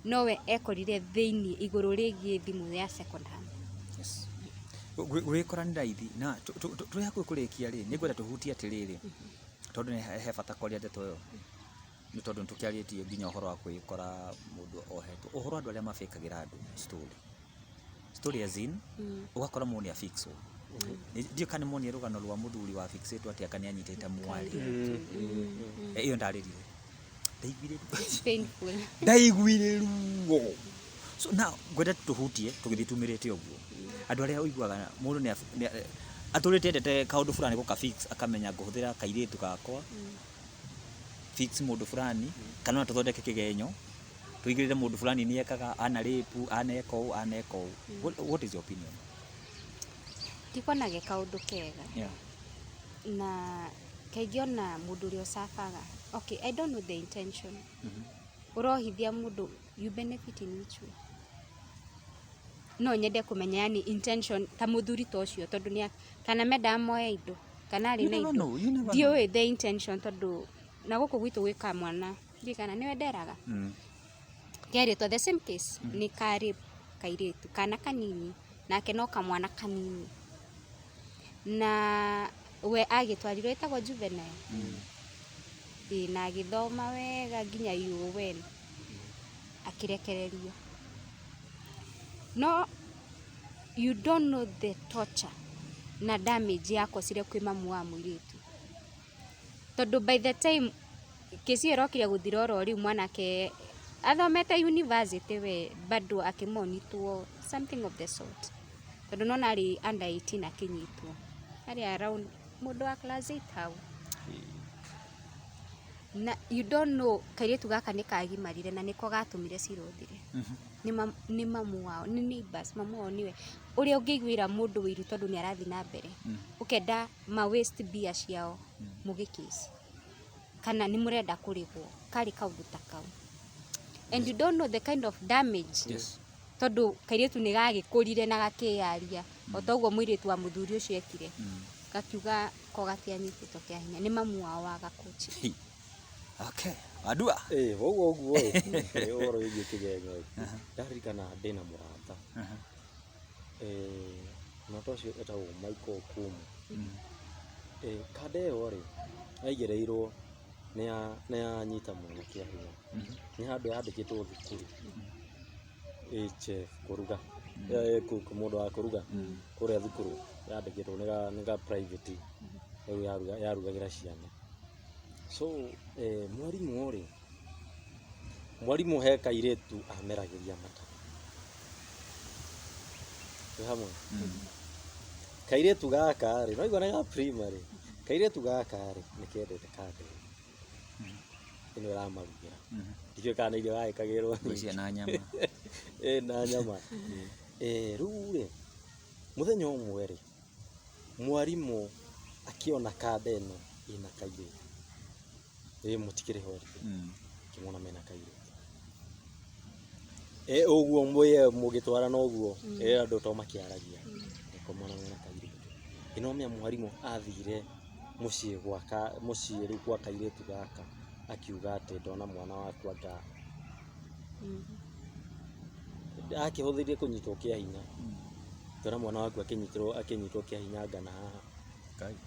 Nowe ekorire thĩinĩ igũrũ rĩgiĩ thimũ ya second hand. Yes. Gwĩkora nĩ raithi na tũrĩ hakuhĩ kũrĩkia rĩ nĩ ngwenda tũhutie atĩrĩrĩ tondũ nĩ he bata kwaria ndeto ĩyo nĩ tondũ nĩ tũkĩarĩtie nginya ũhoro wa kwĩkora mũndũ ohetwo ũhoro wa andũ arĩa mabĩkagĩra andũ story story as in ũgakora mũndũ nĩ afixwo. Ndiũĩ kana nĩ muonire rũgano rwa mũthuri wa fixĩtwo atĩ anga nĩ anyitĩte mwarĩ. Ĩyo ndarĩrire ndaiguire It's painful. Ndaiguire ruo. So now ngwenda tũhutie tũgĩthiĩ tumĩrĩte ũguo andũ arĩa ũiguaga mũndũ nĩ atũrĩte endete kaũndũ fulani gũka fix akamenya ngũhũthĩra kairĩtu gakwa fix mũndũ fulani kana ona tũthondeke kĩgenyo tũigĩrĩre mũndũ fulani nĩ ekaga ana rape aneka ũũ aneka ũũ. What is your opinion? Ndikuona ge kaũndũ kega. Yeah. Na kaingĩ ona mũndũ ũrĩa ũcabaga, okay, I don't know the intention. Ũrohithia mũndũ, you benefit in which way? No nyende kũmenya yani intention ta mũthuri ta ũcio tondũ nĩ kana mendaga moe indo kana arĩ You na never indo. know, you never know. Ndiũĩ the intention tondũ na gũkũ gwitũ gwĩ kamwana ndiũĩ kana nĩwe nderaga kerĩtwo the same case nĩ ka rape kairĩtu kana kanini nake no kamwana kanini na we agĩtwarirwo ĩtagwo juvenile. Ĩĩ na agĩthoma wega nginya UN akĩrekererio. No you don't know the torture na damage yakosire kwĩ mamu wa mũirĩtu tondũ by the time kesi ĩyo ĩrokire gũthira oro rĩu mwanake athomete university we bado akĩmonitwo something of the sort tondũ nona arĩ under 18 akĩnyitwo arĩ around mũndũ wa class 8 hau na you don't know kairĩtu gaka nĩ kagimarire na nĩko gatũmire cira ũthire. Nĩ mamu wao nĩ neighbors mamu wao nĩwe ũrĩa ũngĩiguĩra mũndũ ũiru tondũ nĩ arathiĩ na mbere ũkenda ma waste mbia ciao mũgĩkĩci kana nĩ mũrenda kũrĩhwo karĩ kaũndũ ta kau and you don't know the kind of damage. Yes. Tondũ kairĩtu nĩ gagĩkũrire na gakĩyaria o ta ũguo mũirĩtu wa mũthuri ũcio ekire gakiuga ko gatianyitĩtwo kĩa hinya nĩ mamu wao wa gakũci. Hey. Okay. Adua. Ũguo ũguo ĩ ũhoro wĩgiĩ kĩgenyo ĩ ndaririkana ndĩna mũrata. Mwana ta ũcio etagwo Michael Okumu. Kanda ĩyo rĩ, yaigĩrĩirwo nĩ yanyita mwana kĩa hinya. Nĩ handũ yandĩkĩtwo thukuru. Ĩ chef kũruga. Mũndũ wa kũruga kũrĩa thukuru yandĩkĩtwo nĩ ga private. Rĩu yarugagĩra ciana. So mwarimũ rĩ, mwarimũ he kairĩtu ameragĩria mata. Twĩ hamwe? Kairĩtu gaka rĩ, no nĩ ga primary. Kairĩtu gaka rĩ, nĩ kendete kanda ĩno. Ĩno ĩramarugĩra. Ndiũĩ kana nĩ irio gagĩkagĩrwo. Ngwĩciria na nyama. Ĩ na nyama. Rĩu rĩ, mũthenya ũmwe rĩ, mwarimũ akĩona kanda ĩno ĩna kairĩtu. Ĩ mũtikĩrĩ holiday. Akĩmona mena kairĩtu. Ũguo mũgĩtwarana ũguo, andũ to makĩaragia. Akĩmona mena kairĩtu. Ĩno mĩa mwarimũ athire mũciĩ gwaka mũciĩ rĩu gwa kairĩtu gaka akiuga atĩ ndona mwana waku anga akĩhũthĩrie kũnyitwo kĩa hinya. Ndona mwana waku akĩnyitwo kĩa hinya ngana haha. Ngai.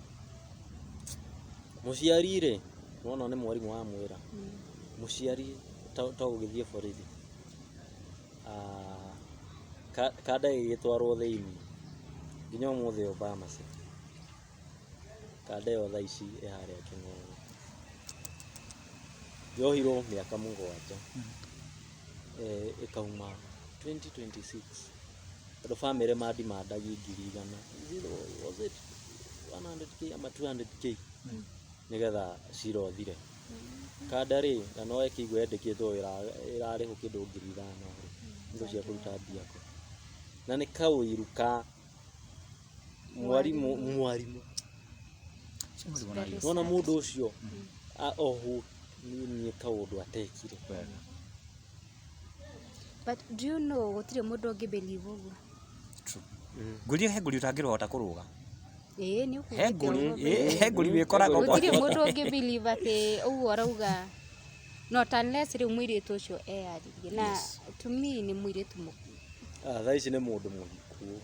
Mũciari rĩ, wona nĩ mwarimũ wamwĩra. Mũciari to gũgĩthiĩ borithi. Kanda ĩgĩgĩtwarwo thĩinĩ nginya ũmũthĩ ũyũ Bahamas. Kanda ĩyo thaa ici ĩ harĩa Kĩng'ong'o. Yohirwo mĩaka 7. Ĩkauma 2026. Tondũ bamĩrĩ mandimandagia 100,000. Was it 100K ama 200K? Nĩgetha cira ũthire. Kanda rĩ, na no ĩkĩigua yandĩkĩtwo ĩrarĩhwo kĩndũ 5,000 rĩ, indo cia kũruta mbia kũ. Na nĩ kaũiru ka mwarimũ mwarimũ. Nĩwona mũndũ ũcio ohwo nĩ kaũndũ atekire. But do you know gũtirĩ mũndũ ũngĩ believe ũguo? True. Ngũria he ngũri ũtangĩhota kũrũga. Ĩĩ nĩ He ũkugĩte ngũri, ũguo. he ngũri wĩkoraga Gũtirĩ mũndũ ũngĩ believe atĩ ũguo ũrauga not unless rĩu mũirĩtu ũcio eyarĩrie na to me nĩ mũirĩtu mũkuũ. Thaa ici nĩ mũndũ mũhiku.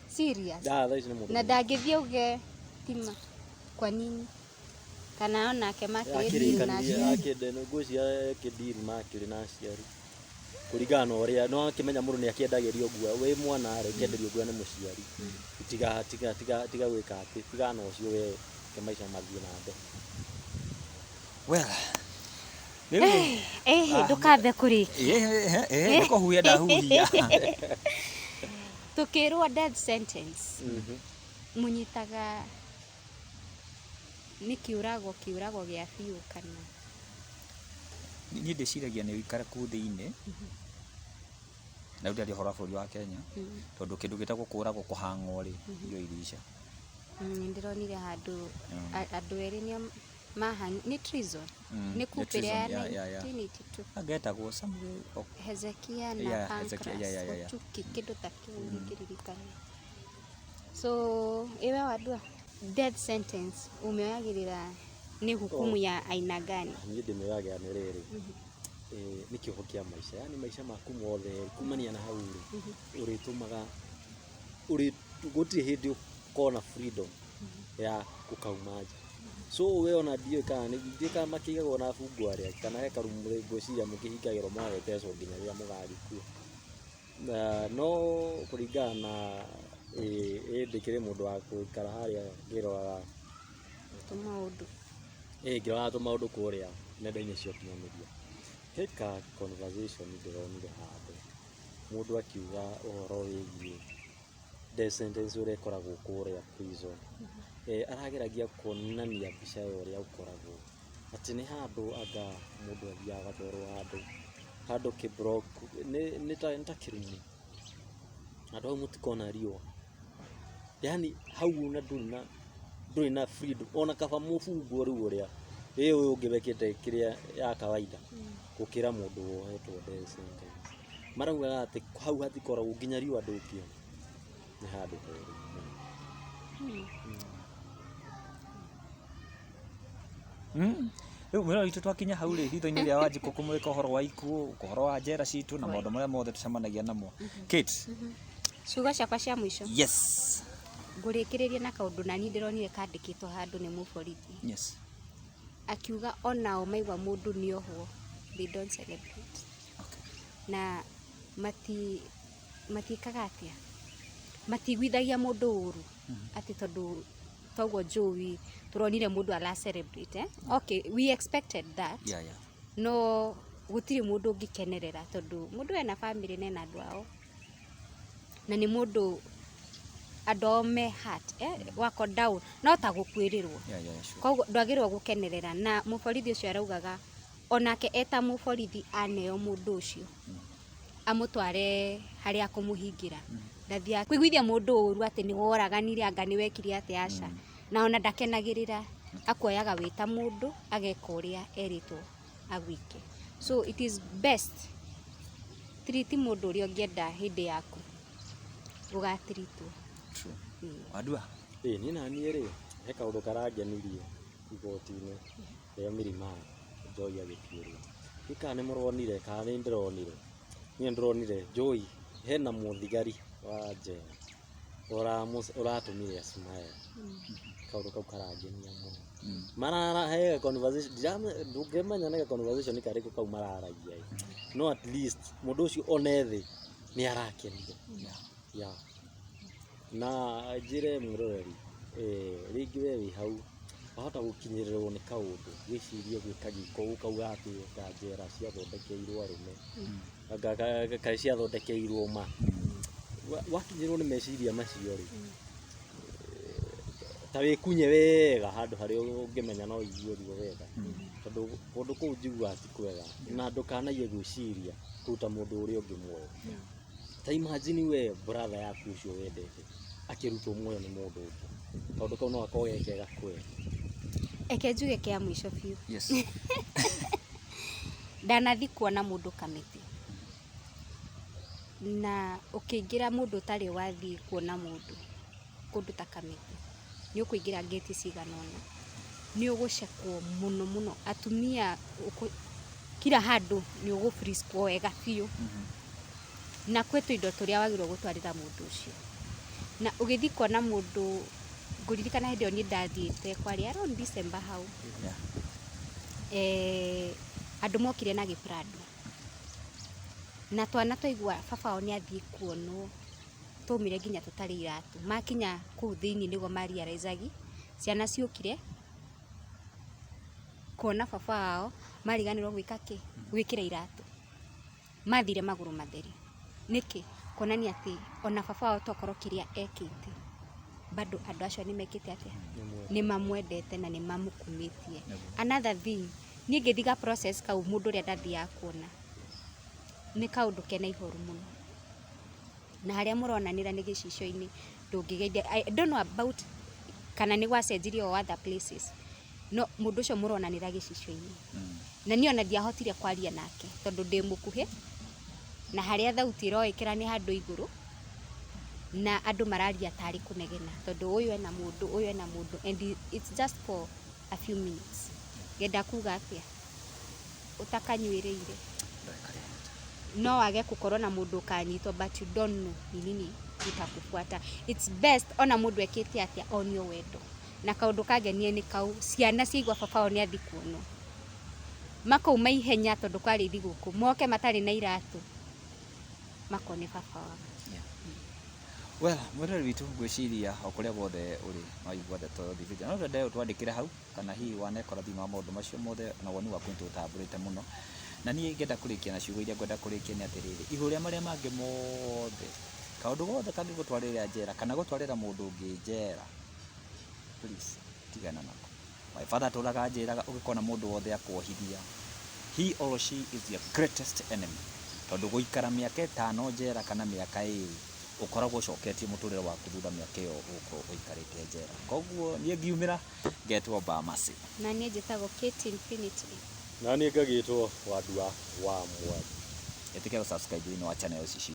Serious. Thaa ici nĩ mũndũ Na mũhiku. ndangĩthiĩ auge tima kwa nini kana onake makĩrĩ deal na aciari. Ngwĩciria akĩdeal makĩrĩ na aciari kũringana na ũrĩa no akĩmenya mũndũ nĩ akĩendagĩrio nguo wĩ mwana rĩ ũkĩenderio nguo nĩ mũciari. Tiga tiga tiga tiga gwĩka atĩ tiga na ũcio we reke maica mathiĩ na mbere. Well, rĩu Ndũkambe kũrĩkia. Nĩ kũhuhia ndahuhia. Tũkĩrwo death sentence mũnyitaga nĩ kĩũrago kĩũrago gĩa biũ kana? Niĩ ndĩciragia nĩ ũikare kũu thĩinĩ na rĩu ndĩraria ũhoro wa bũrũri wa Kenya tondũ kĩndũ gĩtagwo kũũragwo kũhang'wo rĩ irio irica. Nĩ ndĩronire handũ andũ erĩ nĩo nĩ treason. Nĩ coup ĩrĩa ya 1982. Angetagwo Samuel Hezekia na Pancras Ochuki kĩndũ ta kĩu ndingĩririkana. So ĩwe wandua death sentence ũmĩoyagĩrĩra nĩ hukumu ya aina gani? Niĩ ndĩmĩoyagĩra nĩ rĩrĩ, nĩ kĩoho kĩa maica, yani maica maku mothe kumania na hau rĩ, ũrĩtũmaga gũtirĩ hĩndĩ ũkona freedom ya ũkauma nja. So we ona ndiũĩ kana ndiũĩ kana makĩigagwo na abungwo arĩa kana he karumu ngwĩciria mũkĩhingagĩrwo mũgagĩtecwo nginya rĩrĩa mũgagĩkua. No kũringana na ĩ ndĩkĩrĩ mũndũ wa gũikara harĩa ngĩroraga Tũmaũndũ. Ngĩroraga tũmaũndũ kũrĩa nenda-inĩ cia ũkinyanĩria. He ka conversation ndĩronire handũ mũndũ akiuga ũhoro wĩgiĩ death sentence ũrĩa ĩkoragwo kũrĩa prison. Arageragia kuonania mbica ya ũrĩa ũkoragwo atĩ nĩ handũ anga mũndũ athiaga agatwarwo handũ handũ kĩ block nĩ ta kĩrumu handũ hau mũtikona riũa, yani hau ona ndũrĩ na freedom ona kaba mũbungwo rĩu ũrĩa ĩ ũyũ ũngĩ wekĩte kĩrĩa ya kawaida gũkĩra mũndũ wohetwo death sentence. Maraugaga atĩ hau hatikoragwo nginya riũa ndũngĩona, nĩ handũ horu mũno. Rĩu mwĩrora witũ twakinya hau rĩ hitho-inĩ rĩa Wanjikũ kũmũrĩka ũhoro wa ikuũ, ũhoro wa njera citũ na maũndũ marĩa mothe tũcemanagia namo. Kate. Ciugo ciakwa cia mũico. Yes. Ngũrĩkĩrĩria na kaũndũ nani ndĩronire kandĩkĩtwo handũ nĩ mũborithi. Akiuga onao maigua mũndũ nĩ ohwo, they don't celebrate. Na matiĩkaga atĩa, matiguithagia mũndũ ũru atĩ tondũ toguo njũi tũronire mũndũ ara celebrate, eh? Okay, we expected that. No gũtirĩ mũndũ ũngĩkenerera tondũ mũndũ ena family na ena andũ ao, na nĩ mũndũ andũ ao me heart, eh? Wako down no ta gũkuĩrĩrwo. Koguo ndwagĩrĩirwo gũkenerera. Na mũborithi ũcio araugaga onake eta mũborithi aneo mũndũ ũcio amũtware harĩa akũmũhingĩra, ndathiaga kũiguithia mũndũ ũru atĩ nĩ woraganire, anga nĩ wekire atĩa, aca. Na ona ndakenagĩrĩra, akuoyaga wĩ ta mũndũ ageka ũrĩa erĩtwo agwĩke. So it is best treat mũndũ ũrĩa ũngĩenda hĩndĩ yaku ũgatiritwo. True. Wandua. Ĩĩ, niĩ na niĩ rĩ, he kaũndũ karangenirie igoti-inĩ rĩa Milimani Joy agĩtuĩrwo. Ndiũĩ kana nĩ mũronire kana nĩ ndĩronire. Niĩ nĩndĩronire Joy hena mũthigari wa njera ũratũmire a smile. Kaũndũ kau karangenia mũno. Marara he conversation, ndũngĩmenya nĩ conversation karĩkũ kau mararagia ĩ. No at least mũndũ ũcio one thĩ nĩ arakenio. Yeah. Na njĩre mwĩroreri, rĩngĩ we wĩ hau wahota gũkinyĩrĩrwo nĩ kaũndũ, wĩcirie gwĩka gĩko, ũkauga atĩ anga njera ciathondekeirwo arũme, anga kaĩ ciathondekeirwo ma. Wakinyĩrwo nĩ meciria macio rĩ, ta wĩkunye wega handũ harĩa ũngĩmenya no ũigue ruo wega, tondũ kũndũ kũu njiguaga ti kwega, na ndũkanaige gwĩciria kũruta mũndũ ũrĩa ũngĩ muoyo. Ta imagine we brother yaku ũcio wendete akĩrutwo muoyo nĩ mũndũ ũngĩ, kaũndũ kau no gakorwo ge kega kweli. Eke njuge kĩa mũico biũ. Ndanathi kuona mũndũ Kamĩtĩ, na ũkĩingĩra mũndũ ũtarĩ wathiĩ kuona mũndũ kũndũ ta Kamĩtĩ, nĩ ũkũingĩra ngĩti cigana ũna, nĩ ũgũcekwo mũno mũno, atumia kila handũ nĩ ũgũ-friskwo wega biũ, na kwĩ tũindo tũrĩa wagĩrĩirwo gũtwarĩra mũndũ ũcio. Na ũgĩthiĩ kuona mũndũ, ngũririkana hĩndĩ ĩyo niĩ ndathiĩte kwarĩ around December hau. Andũ mokire na gĩprado, na twana twaigua baba wao nĩ athiĩ kuonwo, twaumire nginya tũtarĩ iratũ. Makinya kũu thĩiniĩ nĩguo ma realize ciana ciũkire kuona baba wao, mariganĩrwo gwĩka kĩ, gwĩkĩra iratũ, mathire magũrũ matheri. Nĩkĩ? Kuonania atĩ ona baba wao tokorwo kĩrĩa ekĩte, bado andũ acio nĩ mekĩte atĩa, nĩ mamwendete na nĩ mamũkumĩtie. Another thing, niĩ ngĩthiga process kau mũndũ ũrĩa ndathiaga kuona nĩ kaũndũ kena ihoru mũno, na harĩa mũronanĩra nĩ gĩcicio-inĩ, ndũngĩgeithia. I don't know about kana nĩ gwacenjirie o other places, no mũndũ ũcio mũronanĩra gĩcicio-inĩ, na niĩ ona ndiahotire kwaria nake tondũ ndĩ mũkuhĩ, na harĩa thauti ĩroĩkĩra nĩ handũ igũrũ, na andũ mararia tarĩ kũnegena tondũ ũyũ ena mũndũ, ũyũ ena mũndũ, and it's just for a few minutes. Ngenda kuga atĩa, ũtakanyuĩrĩire no wage gũkorwo na mũndũ ũkanyitwo, but you don't know ni nini itakufuata. It's best ona mũndũ ekĩte atĩa onio wendo. Na kaũndũ kangenie nĩ kau, ciana ciaigua baba wao nĩ athiĩ kuonwo, makauma ihenya tondũ kwarĩ thigũkũ, moke matarĩ na iratũ makone baba wao. Well, mwĩroreri witũ, ngwĩciria o kũrĩa guothe ũrĩ no igua ndeto thibiti, no twende ũtwandĩkĩre hau kana hihi wanekora thĩinĩ wa maũndũ macio mothe, na woni waku nĩ tũtambũrĩte mũno. Na niĩ ngenda kũrĩkia na ciugo iria ngwenda kũrĩkia nĩ atĩrĩrĩ, igũrũ rĩa marĩa mangĩ mothe, kaũndũ gothe kangĩgũtwarĩra njera kana gũtwarĩra mũndũ ũngĩ njera, please tigana nako. My father atũraga anjĩraga ũngĩkona mũndũ wothe akuohithia, he or she is your greatest enemy, tondũ gũikara mĩaka 5 njera kana mĩaka 2 ũkoragwo ũcoketie mũtũrĩre waku thutha mĩaka ĩyo ũgũkorwo ũikarĩte njera. Koguo niĩ ngiumĩra ngetwo Bamasi. Na niĩ njĩtagwo Kate Infinity. Na niĩ ngagĩtwo Wandua wa Mwangi. Ĩtĩkĩra gũ subscribe thĩinĩ wa channel ici.